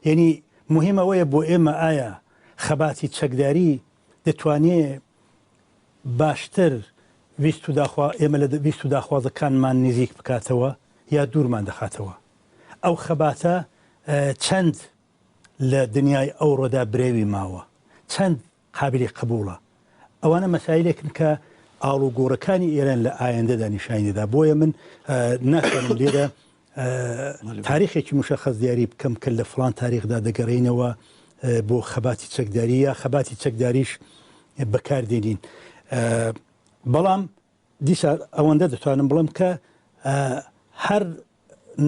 یەنی موهیم ئەوەیە بۆ ئێمە ئایا خەباتی چەکداری دەتوانێ باشتر ویست و داخوا ئێمە لە ویست و داخوازەکانمان نزیک بکاتەوە یا دوورمان دەخاتەوە. ئەو خەباتە چەند لە دنیای ئەوڕۆدا برەوی ماوە، چەند قابیلی قبوڵە. ئەوانە مەسایلێکن کە ئاڵوگۆڕەکانی ئێران لە ئایندەدا نیشانی دەدا. بۆیە من ناتوانم لێرە تاریخێکی مشەخەس دیاری بکەم کە لە فڵان تاریخدا دەگەڕێینەوە بۆ خەباتی چەکداری یا خەباتی چەکداریش بەکاردێنین. بەڵام دیسان ئەوەندە دەتوانم بڵێم کە هەر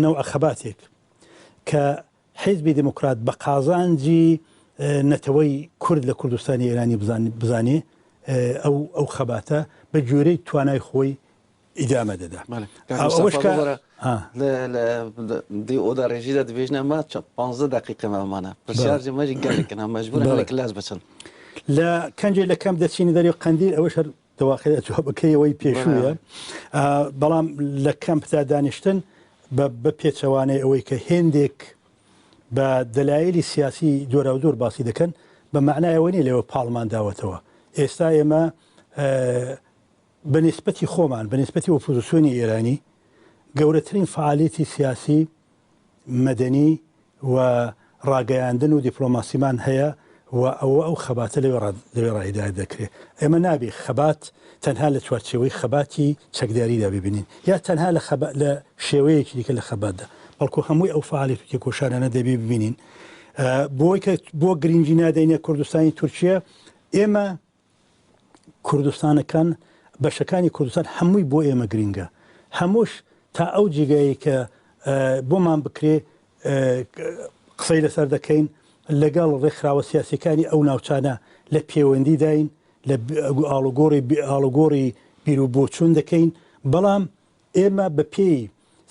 نەوعە خەباتێک کە حیزبی دێموکرات بە قازانجی نەتەوەی کورد لە کوردستانی ئێرانی بزانێ ئەو ئەو خەباتە بە گوێرەی توانای خۆی ئیدامە دەدا. ئەوەش کە دی ئۆدا ڕێژیدا دەبێژنە ما 15 دقیقە مامانە پرسیار مەژی گەلێکن مەجبورە هەندێک لاز بچن. لە کەنجێ لە کەم دەچینە دەرێ قەندیل ئەوەش هەر دەواقع جوابەکەی ئەوەی پێشوویە بەڵام لە کەمپدا دانیشتن بە پێچەوانەی ئەوەی کە هێندێک بە دەلایلی سیاسی جۆراوجۆر باسی دەکەن بە مەعنای ئەوە نییە لەوە پاڵمان داوەتەوە ئێستا ئێمە بە نسبەتی خۆمان بە نسبەتی ئۆپۆزیسیۆنی ئێرانی گەورەترین فعالیتی سیاسی مەدەنی و ڕاگەیاندن و دیپلۆماسیمان هەیە و ئەوە ئەو خەباتە لەوێ ڕا لەوێ ڕا هیدایەت دەکرێ. ئێمە نابێ خەبات تەنها لە چوارچێوەی خەباتی چەکداریدا ببینین یا تەنها لە خەبا لە شێوەیەکی دیکە لە خەباتدا، بەڵکو هەمووی ئەو فەعالیەت و تێکۆشانانە دەبێ ببینین. بۆی کە بۆ گرینگی نادەینە کوردستانی تورکیە، ئێمە کوردستانەکان بەشەکانی کوردستان هەمووی بۆ ئێمە گرینگە هەمووش تا ئەو جێگایەی کە بۆمان بکرێ قسەی لەسەر دەکەین لەگەڵ ڕێکخراوە سیاسەکانی ئەو ناوچانە لە پەیوەندیداین لە ئاڵوگۆڕی ئاڵوگۆڕی بیر و بۆچوون دەکەین بەڵام ئێمە بە پێی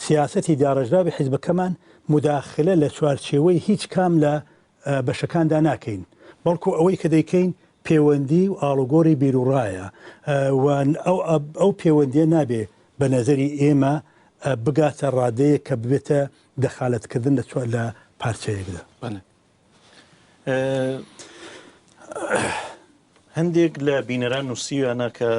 سیاسەتی داڕێژراوی حیزبەکەمان موداخلە لە چوارچێوەی هیچ کام لە بەشەکاندا ناکەین، بەڵکو ئەوەی کە دەیکەین پێوەندی و ئاڵوگۆری بیروڕایە و ئەو پێوەندییە نابێ بە نەزەری ئێمە بگاتە ڕادەیەک کە ببێتە دەخالەتکردن لە لە پارچەیەکدا. هەندێک لە بینەران نووسیویانە کە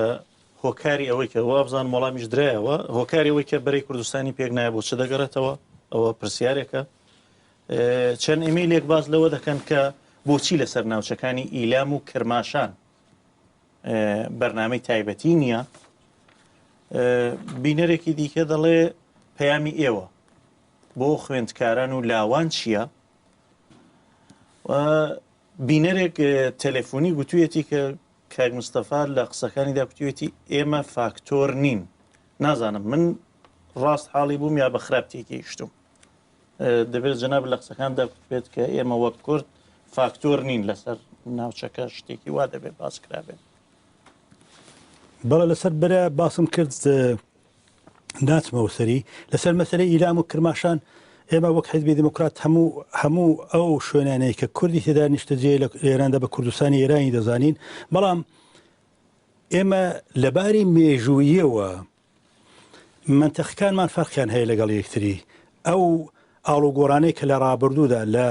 هۆکاری ئەوەی کە وابزانم وەڵامیش درایەوە، هۆکاری ئەوەی کە بەرەی کوردستانی پێک نایە بۆ چ دەگەڕێتەوە؟ ئەوە پرسیارێکە. چەند ئیمەیلێک باس لەوە دەکەن کە بۆچی لەسەر ناوچەکانی ئیلام و کرماشان بەرنامەی تایبەتی نییە. بینەرێکی دیکە دەڵێ پەیامی ئێوە بۆ خوێندکاران و لاوان چییە؟ بینەرێک تەلەفۆنی گوتوویەتی کە کاک مستەفا لە قسەکانیدا گوتوویەتی ئێمە فاکتۆر نین. نازانم من ڕاست حاڵی بووم یا بە خراپ تێگەیشتوم. دەبێت جەناب لە قسەکاندا گوتبێت کە ئێمە وەک کورد فاکتۆر نین لەسەر ناوچەکە شتێکی وا دەبێت باس کرابێت. بەڵێ لەسەر برا باسم کرد ناچمەوە سەری لەسەر مەسەلەی ئیلام و کرماشان ئێمە وەک حیزبی دێموکرات هەموو هەموو ئەو شوێنانەی کە کوردی تێدا نیشتەجێ لە ئێراندا بە کوردستانی ئێرانی دەزانین بەڵام ئێمە لەباری مێژوویەوە مەنتەقەکانمان فەرقیان هەیە لەگەڵ یەکتری ئەو ئاڵوگۆڕانەی کە لە ڕابردوودا لە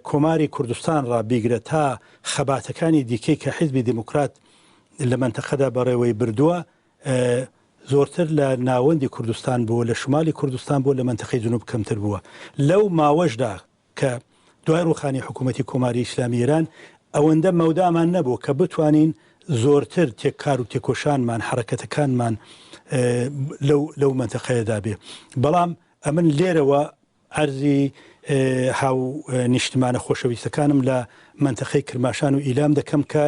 کۆماری کوردستان ڕا بیگرە تا خەباتەکانی دیکەی کە حیزبی دێموکرات لە مەنتەقەدا بەڕێوەی بردووە زۆرتر لە ناوەندی کوردستان بووە، لە شمالی کوردستان بووە، لە مەنتەقەی جنوب کەمتر بووە. لەو ماوەشدا کە دوای ڕووخانی حکوومەتی کۆماری ئیسلامی ئێران ئەوەندە مەودامان نەبوو کە بتوانین زۆرتر تێککار و تێکۆشانمان، حەڕەکەتەکانمان لەو لەو مەنتەقەیەدا بێ. بەڵام ئەمن لێرەوە عەرزی هاو نیشتمانە خۆشەویستەکانم لە مەنتەقەی کرماشان و ئیلام دەکەم کە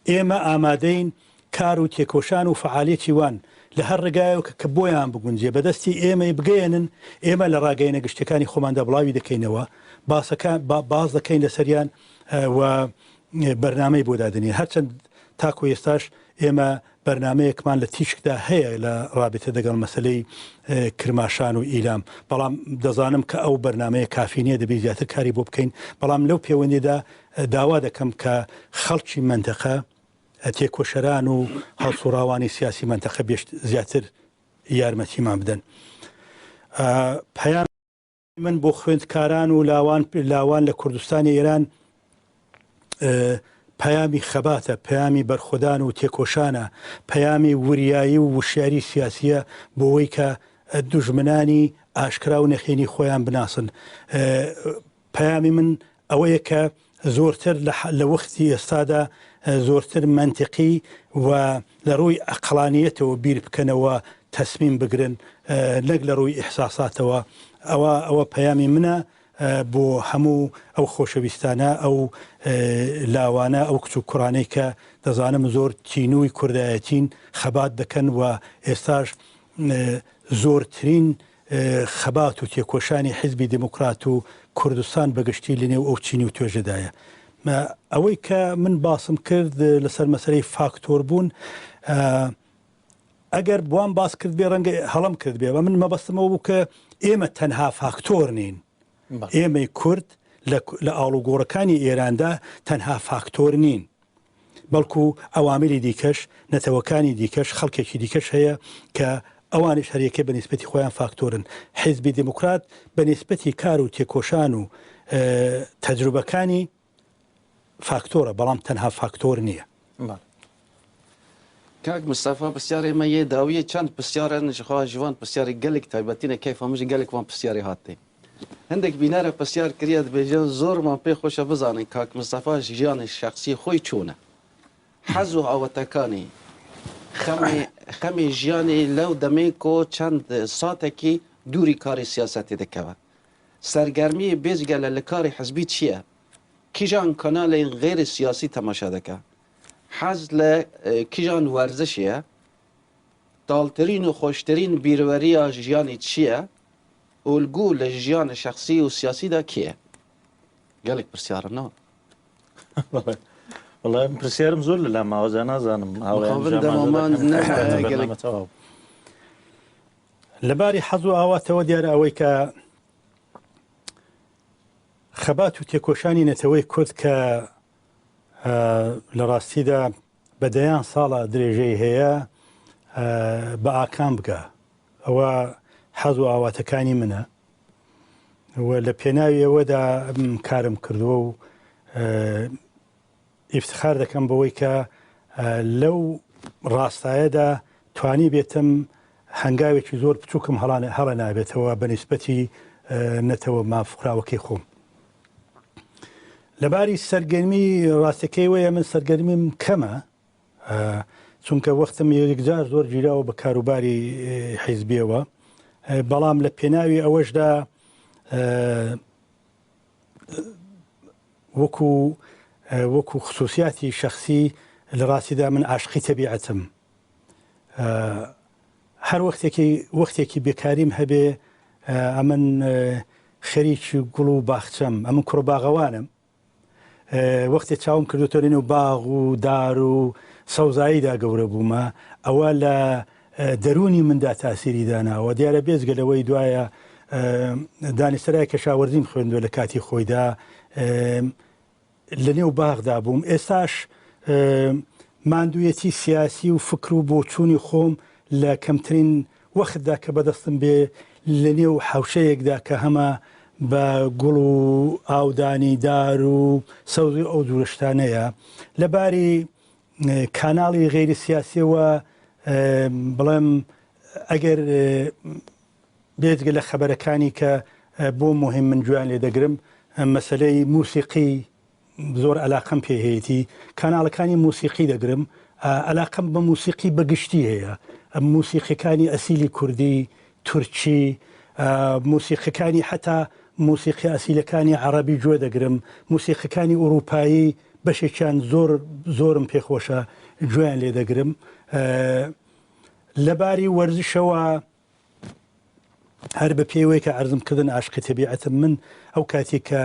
ئێمە ئامادەین کار و تێکۆشان و فەعالیەتی وان لە هەر ڕێگایەوە کە بۆیان بگونجێ بە دەستی ئێمەی بگەیەنن، ئێمە لە ڕاگەیەنە گشتیەکانی خۆماندا بڵاوی دەکەینەوە، باسەکە باس دەکەین لەسەریان و بەرنامەی بۆ دادەنێین. هەرچەند تاکو ئێستاش ئێمە بەرنامەیەکمان لە تیشکدا هەیە لە ڕابتە دەگەڵ مەسەلەی کرماشان و ئیلام، بەڵام دەزانم کە ئەو بەرنامەیە کافی نییە، دەبێ زیاتر کاری بۆ بکەین، بەڵام لەو پێوەندیدا داوا دەکەم کە خەڵکی مەنتەقە، تێکۆشەران و هەڵسوڕاوانی سیاسی مەنتەقە بێشت زیاتر یارمەتیمان بدەن. پەیامی من بۆ خوێندکاران و لاوان لاوان لە کوردستانی ئێران پەیامی خەباتە، پەیامی بەرخۆدان و تێکۆشانە، پەیامی وریایی و وشیاری سیاسیە بۆوەی کە دوژمنانی ئاشکرا و نەخێنی خۆیان بناسن. پەیامی من ئەوەیە کە زۆرتر لە وەختی ئێستادا زۆرتر مەنتقی و لە ڕووی ئەقڵانیەتەوە بیر بکەنەوە تەسمیم بگرن نەک لە ڕووی ئیحساساتەوە ئەوە ئەوە پەیامی منە بۆ هەموو ئەو خۆشەویستانە ئەو لاوانە ئەو کچ و کوڕانەی کە دەزانم زۆر تینووی کوردایەتین خەبات دەکەن و ئێستاش زۆرترین خەبات و تێکۆشانی حیزبی دێموکرات و کوردستان بە گشتی لە نێو ئەو چین و توێژەدایە. ئەوەی کە من باسم کرد لەسەر مەسەلەی فاکتۆر بوون، ئەگەر بوام باس کرد بێ ڕەنگە هەڵەم کرد بێ، من مەبەستم ئەوە بوو کە ئێمە تەنها فاکتۆر نین. ئێمەی کورد لە ئاڵوگۆڕەکانی ئێراندا تەنها فاکتۆر نین. بەڵکو عەواملی دیکەش، نەتەوەکانی دیکەش، خەڵکێکی دیکەش هەیە کە ئەوانیش هەریەکەی بە نیسبەتی خۆیان فاکتۆرن. حیزبی دێموکرات بە نیسبەتی کار و تێکۆشان و تەجروبەکانی فاکتۆرە، بەڵام تەنها فاکتۆر نییە. کاک مستەفا پرسیارێ me yê dawiyê çend pirsyar in ji xwe ji van pirsyarê gelek taybetî ne keyfa min ji gelek van pirsyarê hat tê. Hindek bînere pirsyar kiriye dibêje zor man pê xweş e bizanin kak Mistefa ji jiyanê şexsî xwe çûn e. Hez û awetekanî xemê xemê jiyanê lew demê ku çend satekî dûrî karê siyasetê dikeve. Sergermiyê bêcgele li karê hizbî çi ye? Kîjan kanalên xêrê siyasî temaşe dike? Hez li kîjan werzişê ye? Taltirîn û xweştirîn bîrweriya jiyanê çi ye? Olgû li jiyana şexsî û siyasî de kê ye? Gelek pirsyar in na. وەڵا من پرسیارم زۆر لەلا ماوە جا نازانم هاوڕێیان مخابن دەمامان ئامادە دەکەن نەمایە کە گەلێک. بەرنامە تەواو. لەباری حەز و ئاواتەوە دیارە ئەوەی کە خەبات و تێکۆشانی نەتەوەی کورد کە لە ڕاستیدا بە دەیان ساڵە درێژەی هەیە بە ئاکام بگا ئەوە حەز و ئاواتەکانی منە و لە پێناوی ئەوەدا کارم کردووە و ئیفتخار دەکەم بەوەی کە لەو ڕاستایەدا توانی بێتم هەنگاوێکی زۆر بچووکم هەڵە نابێتەوە بە نیسبەتی نەتەوە مافخراوەکەی خۆم. لەباری سەرگەرمی ڕاستەکەی وەیە من سەرگەرمیم کەمە چونکە وەختم یەکجار زۆر گیراوە بە کاروباری حیزبیەوە بەڵام لە پێناوی ئەوەشدا وەکو وەکو خسوسیاتی شەخسی لە ڕاستیدا من عاشقی تەبیعەتم. هەر وەختێکی وەختێکی بێکاریم هەبێ ئەمن خەریکی گوڵ و باخچەم، ئەمن کوڕ باغەوانم. وەختێ چاوم کردوتە لەنێو باغ و دار و سەوزاییدا گەورە بوومە، ئەوە لە دەروونی مندا تاسیری داناوە. دیارە بێجگە لەوەی دوایە دانیسەرای کەشاوەرزیم خوێندووە لە کاتی خۆیدا لەنێو باغدا بووم. ئێستاش ماندوویەتی سیاسی و فکر و بۆچوونی خۆم لە کەمترین وەختدا کە بەدەستم بێ لەنێو حەوشەیەکدا کە هەمە بە گوڵ و ئاودانی دار و سەوزی ئەو جورە شتانەیە. لە باری کاناڵی غەیری سیاسیەوە بڵێم ئەگەر بێجگە لە خەبەرەکانی کە بۆ مهم من گوێیان لێ دەگرم مەسەلەی موسیقی زۆر ئەلاقەم پێ هەیەتی کاناڵەکانی موسیقی دەگرم ئەلاقەم بە موسیقی بەگشتی هەیە موسیقیەکانی ئەسیلی کوردی تورکی موسیقەکانی حتا موسیقی ئەسیلەکانی عەڕەبی گوێ دەگرم موسیقەکانی ئوروپایی بەشێکیان زۆر زۆرم پێخۆشە گوێیان لێ دەگرم لەباری وەرزشەوە هەر بە پێی وەی کە عەرزم کردن عاشقی تەبیعەتم من ئەو کاتی کە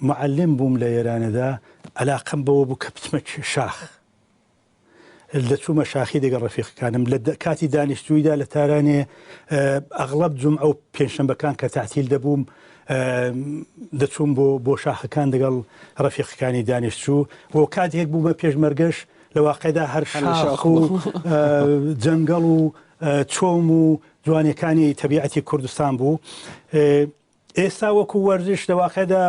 معلم بووم لە ئێرانەدا علاقەم بەوە بوو کە بچمە شاخ دەچوومە شاخی دەگەڵ ڕەفیقەکانم لە کاتی دانیشتوویدا لە تارانێ ئەغڵب جومعە و پێنجشەنبەکان کە تەعتیل دەبووم دەچووم بۆ بۆ شاخەکان دەگەڵ ڕەفیقەکانی دانیشتوو و کاتێک بوومە پێشمەرگەش لە واقعدا هەر شاخ و جەنگەڵ و چۆم و جوانیەکانی تەبیعەتی کوردستان بوو. ئێستا وەکو وەرزش لە واقعدا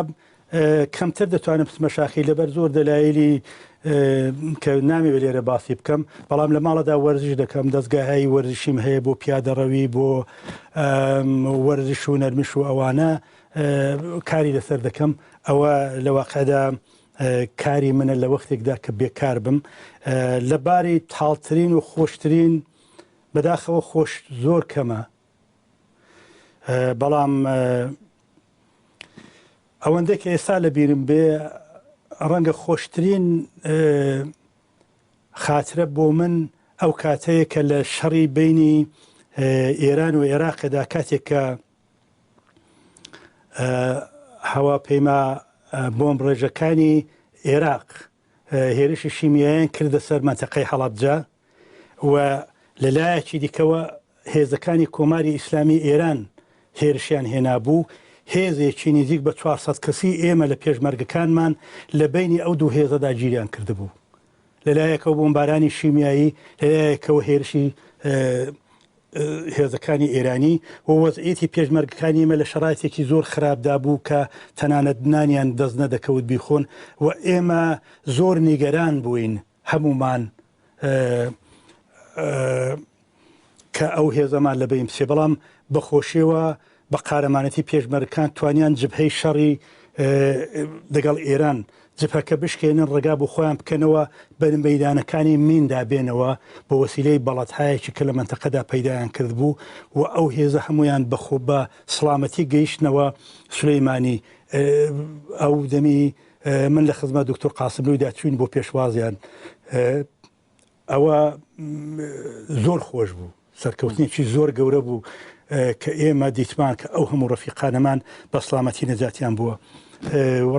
کەمتر دەتوانم بچمە شاخی لەبەر زۆر دەلایلی کە نامەوێت لێرە باسی بکەم، بەڵام لە ماڵەدا وەرزش دەکەم، دەستگاهی وەرزشیم هەیە بۆ پیادەڕەوی، بۆ وەرزش و نەرمش و ئەوانە کاری لەسەر دەکەم. ئەوە لە واقعدا کاری منە لە وەختێکدا کە بێکار بم. لە باری تاڵترین و خۆشترین بەداخەوە خۆش زۆر کەمە، بەڵام ئەوەندە کە ئێستا لە بیرم بێ ڕەنگە خۆشترین خاترە بۆ من ئەو کاتەیە کە لە شەڕی بینی ئێران و عێراقدا کاتێک کە هەواپەیما بۆمبڕێژەکانی عێراق هێرشی شیمیایان کردە سەر مەنتەقەی هەڵەبجە و لە لایەکی دیکەوە هێزەکانی کۆماری ئیسلامی ئێران هێرشیان هێنابوو، هێزێکی نزیک بە 400 کەسی ئێمە لە پێشمەرگەکانمان لە بەینی ئەو دوو هێزەدا گیریان کردبوو. لە لایەکەوە بۆمبارانی شیمیایی، لە لایەکەوە هێرشی هێزەکانی ئێرانی و وەزعیەتی پێشمەرگەکانی ئێمە لە شەرایتێکی زۆر خراپدا بوو کە تەنانەت نانیان دەست نەدەکەوت بیخۆن و ئێمە زۆر نیگەران بووین هەموومان کە ئەو هێزەمان لە بەین بچێ، بەڵام بەخۆشیەوە بە قارەمانەتی پێشمەرگەکان توانیان جبهەی شەڕی دەگەڵ ئێران جبهەکە بشکێنن، ڕێگا بۆ خۆیان بکەنەوە، بە مەیدانەکانی میندا بێنەوە بە وەسیلەی بەڵەتهایەکی کە لە مەنتەقەدا پەیدایان کردبوو و ئەو هێزە هەموویان بە خۆ بە سڵامەتی گەیشتنەوە سولەیمانی. ئەو دەمی من لە خزمەت دکتۆر قاسملوویدا چووین بۆ پێشوازیان. ئەوە زۆر خۆش بوو، سەرکەوتنێکی زۆر گەورە بوو کە ئێمە دیتمان کە ئەو هەموو ڕەفیقانەمان بە سڵامەتی نەجاتیان بووە.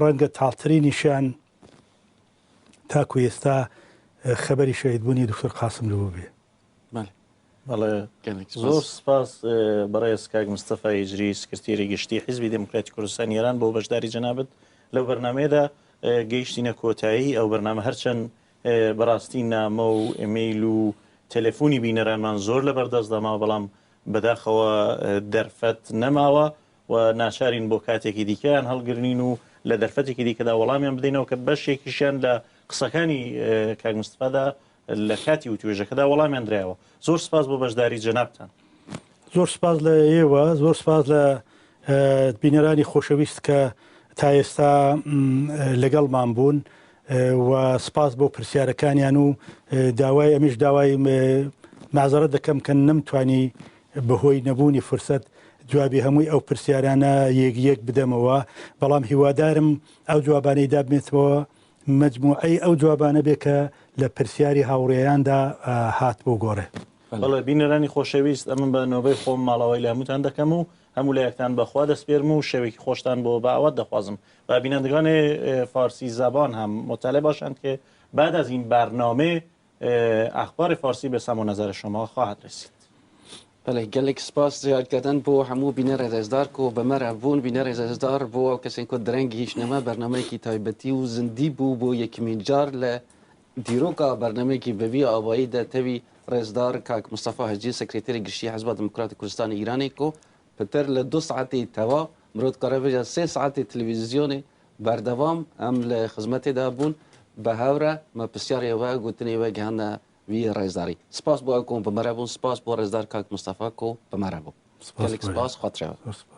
ڕەنگە تاڵترینیشیان تاکو ئێستا خەبەری شەهیدبوونی دکتۆر قاسملوو بێ. بەڵێ زۆر سپاس بەڕێز کاک مستەفا هیجری سکرتێری گشتی حیزبی دێموکراتی کوردستانی ئێران بۆ بەشداری جەنابت لەو بەرنمەیەدا. گەیشتینە کۆتایی ئەو بەرنامە، هەرچەند بەڕاستی نامە و ئیمەیل و تەلەفۆنی بینەرانمان زۆر لە بەردەستدا ماوە، بەڵام بەداخەوە دەرفەت نەماوە و ناچارین بۆ کاتێکی دیکەیان هەڵگرنین و لە دەرفەتێکی دیکەدا وەڵامیان بدەینەوە کە بەشێکیشیان لە قسەکانی کاک مستەفادا لە کاتی وتوێژەکەدا وەڵامیان درایەوە. زۆر سپاس بۆ بەشداری جەنابتان. زۆر سپاس لە ئێوە، زۆر سپاس لە بینەرانی خۆشەویست کە تا ئێستا لەگەڵمان بوون و سپاس بۆ پرسیارەکانیان و داوای ئەمیش داوای مازەرەت دەکەم کە نەمتوانی بەهۆی نەبوونی فرسەت جوابی هەمووی ئەو پرسیارانە یەک یەک بدەمەوە، بەڵام هیوادارم ئەو جوابانەی دابمێتەوە مەجموعەی ئەو جوابانە بێ کە لە پرسیاری هاوڕێیاندا هات بۆ گۆڕێ. بەڵێ بینەرانی خۆشەویست ئەمن بە نۆبەی خۆم ماڵاوای لە هەمووتان دەکەم و هەموو لایەکتان بە خوا دەسپێرم و شەوێکی خۆشتان بۆ بە ئاوات دەخوازم و بینندگان فارسی زبان هم مطلع باشند که بعد از این برنامه اخبار فارسی به سم و نظر شما خواهد رسید. بەڵێ گەلێک سپاس زیادکردن بۆ هەموو بینەرە ڕێزدار کو بە مە رە بوون بینەرە ڕێزدار بۆ ئەو کەسێن کو درەنگ گیشتنەمە بەرنامەیەکی تایبەتی و زندی بوو بۆ یەکمین جار لە دیرۆکا بەرنامەیەکی بە وی ئاوایی دە تەوی ڕێزدار کاک مستەفا هەجی سکرێتێری گشتی حزبا دموکراتی کوردستانی ئیرانێ کو پتر لە دو ساعەتی تەوا مرۆ دکارە بێژە سێ ساعەتی تلویزیۆنێ بەردەوام ئەم لە خزمەتێ دا بوون بە هەورە مە پرسیارێ وە گوتنێ وە گەهاندە وی ڕێزداری. سپاس بۆ ئەو کۆ بە مەرە بوون سپاس بۆ ڕێزدار کاک مستەفا کۆ بە مەرە بوو. سپاس گەلێک بۆ سپاس خواترێ. زۆر سپاس.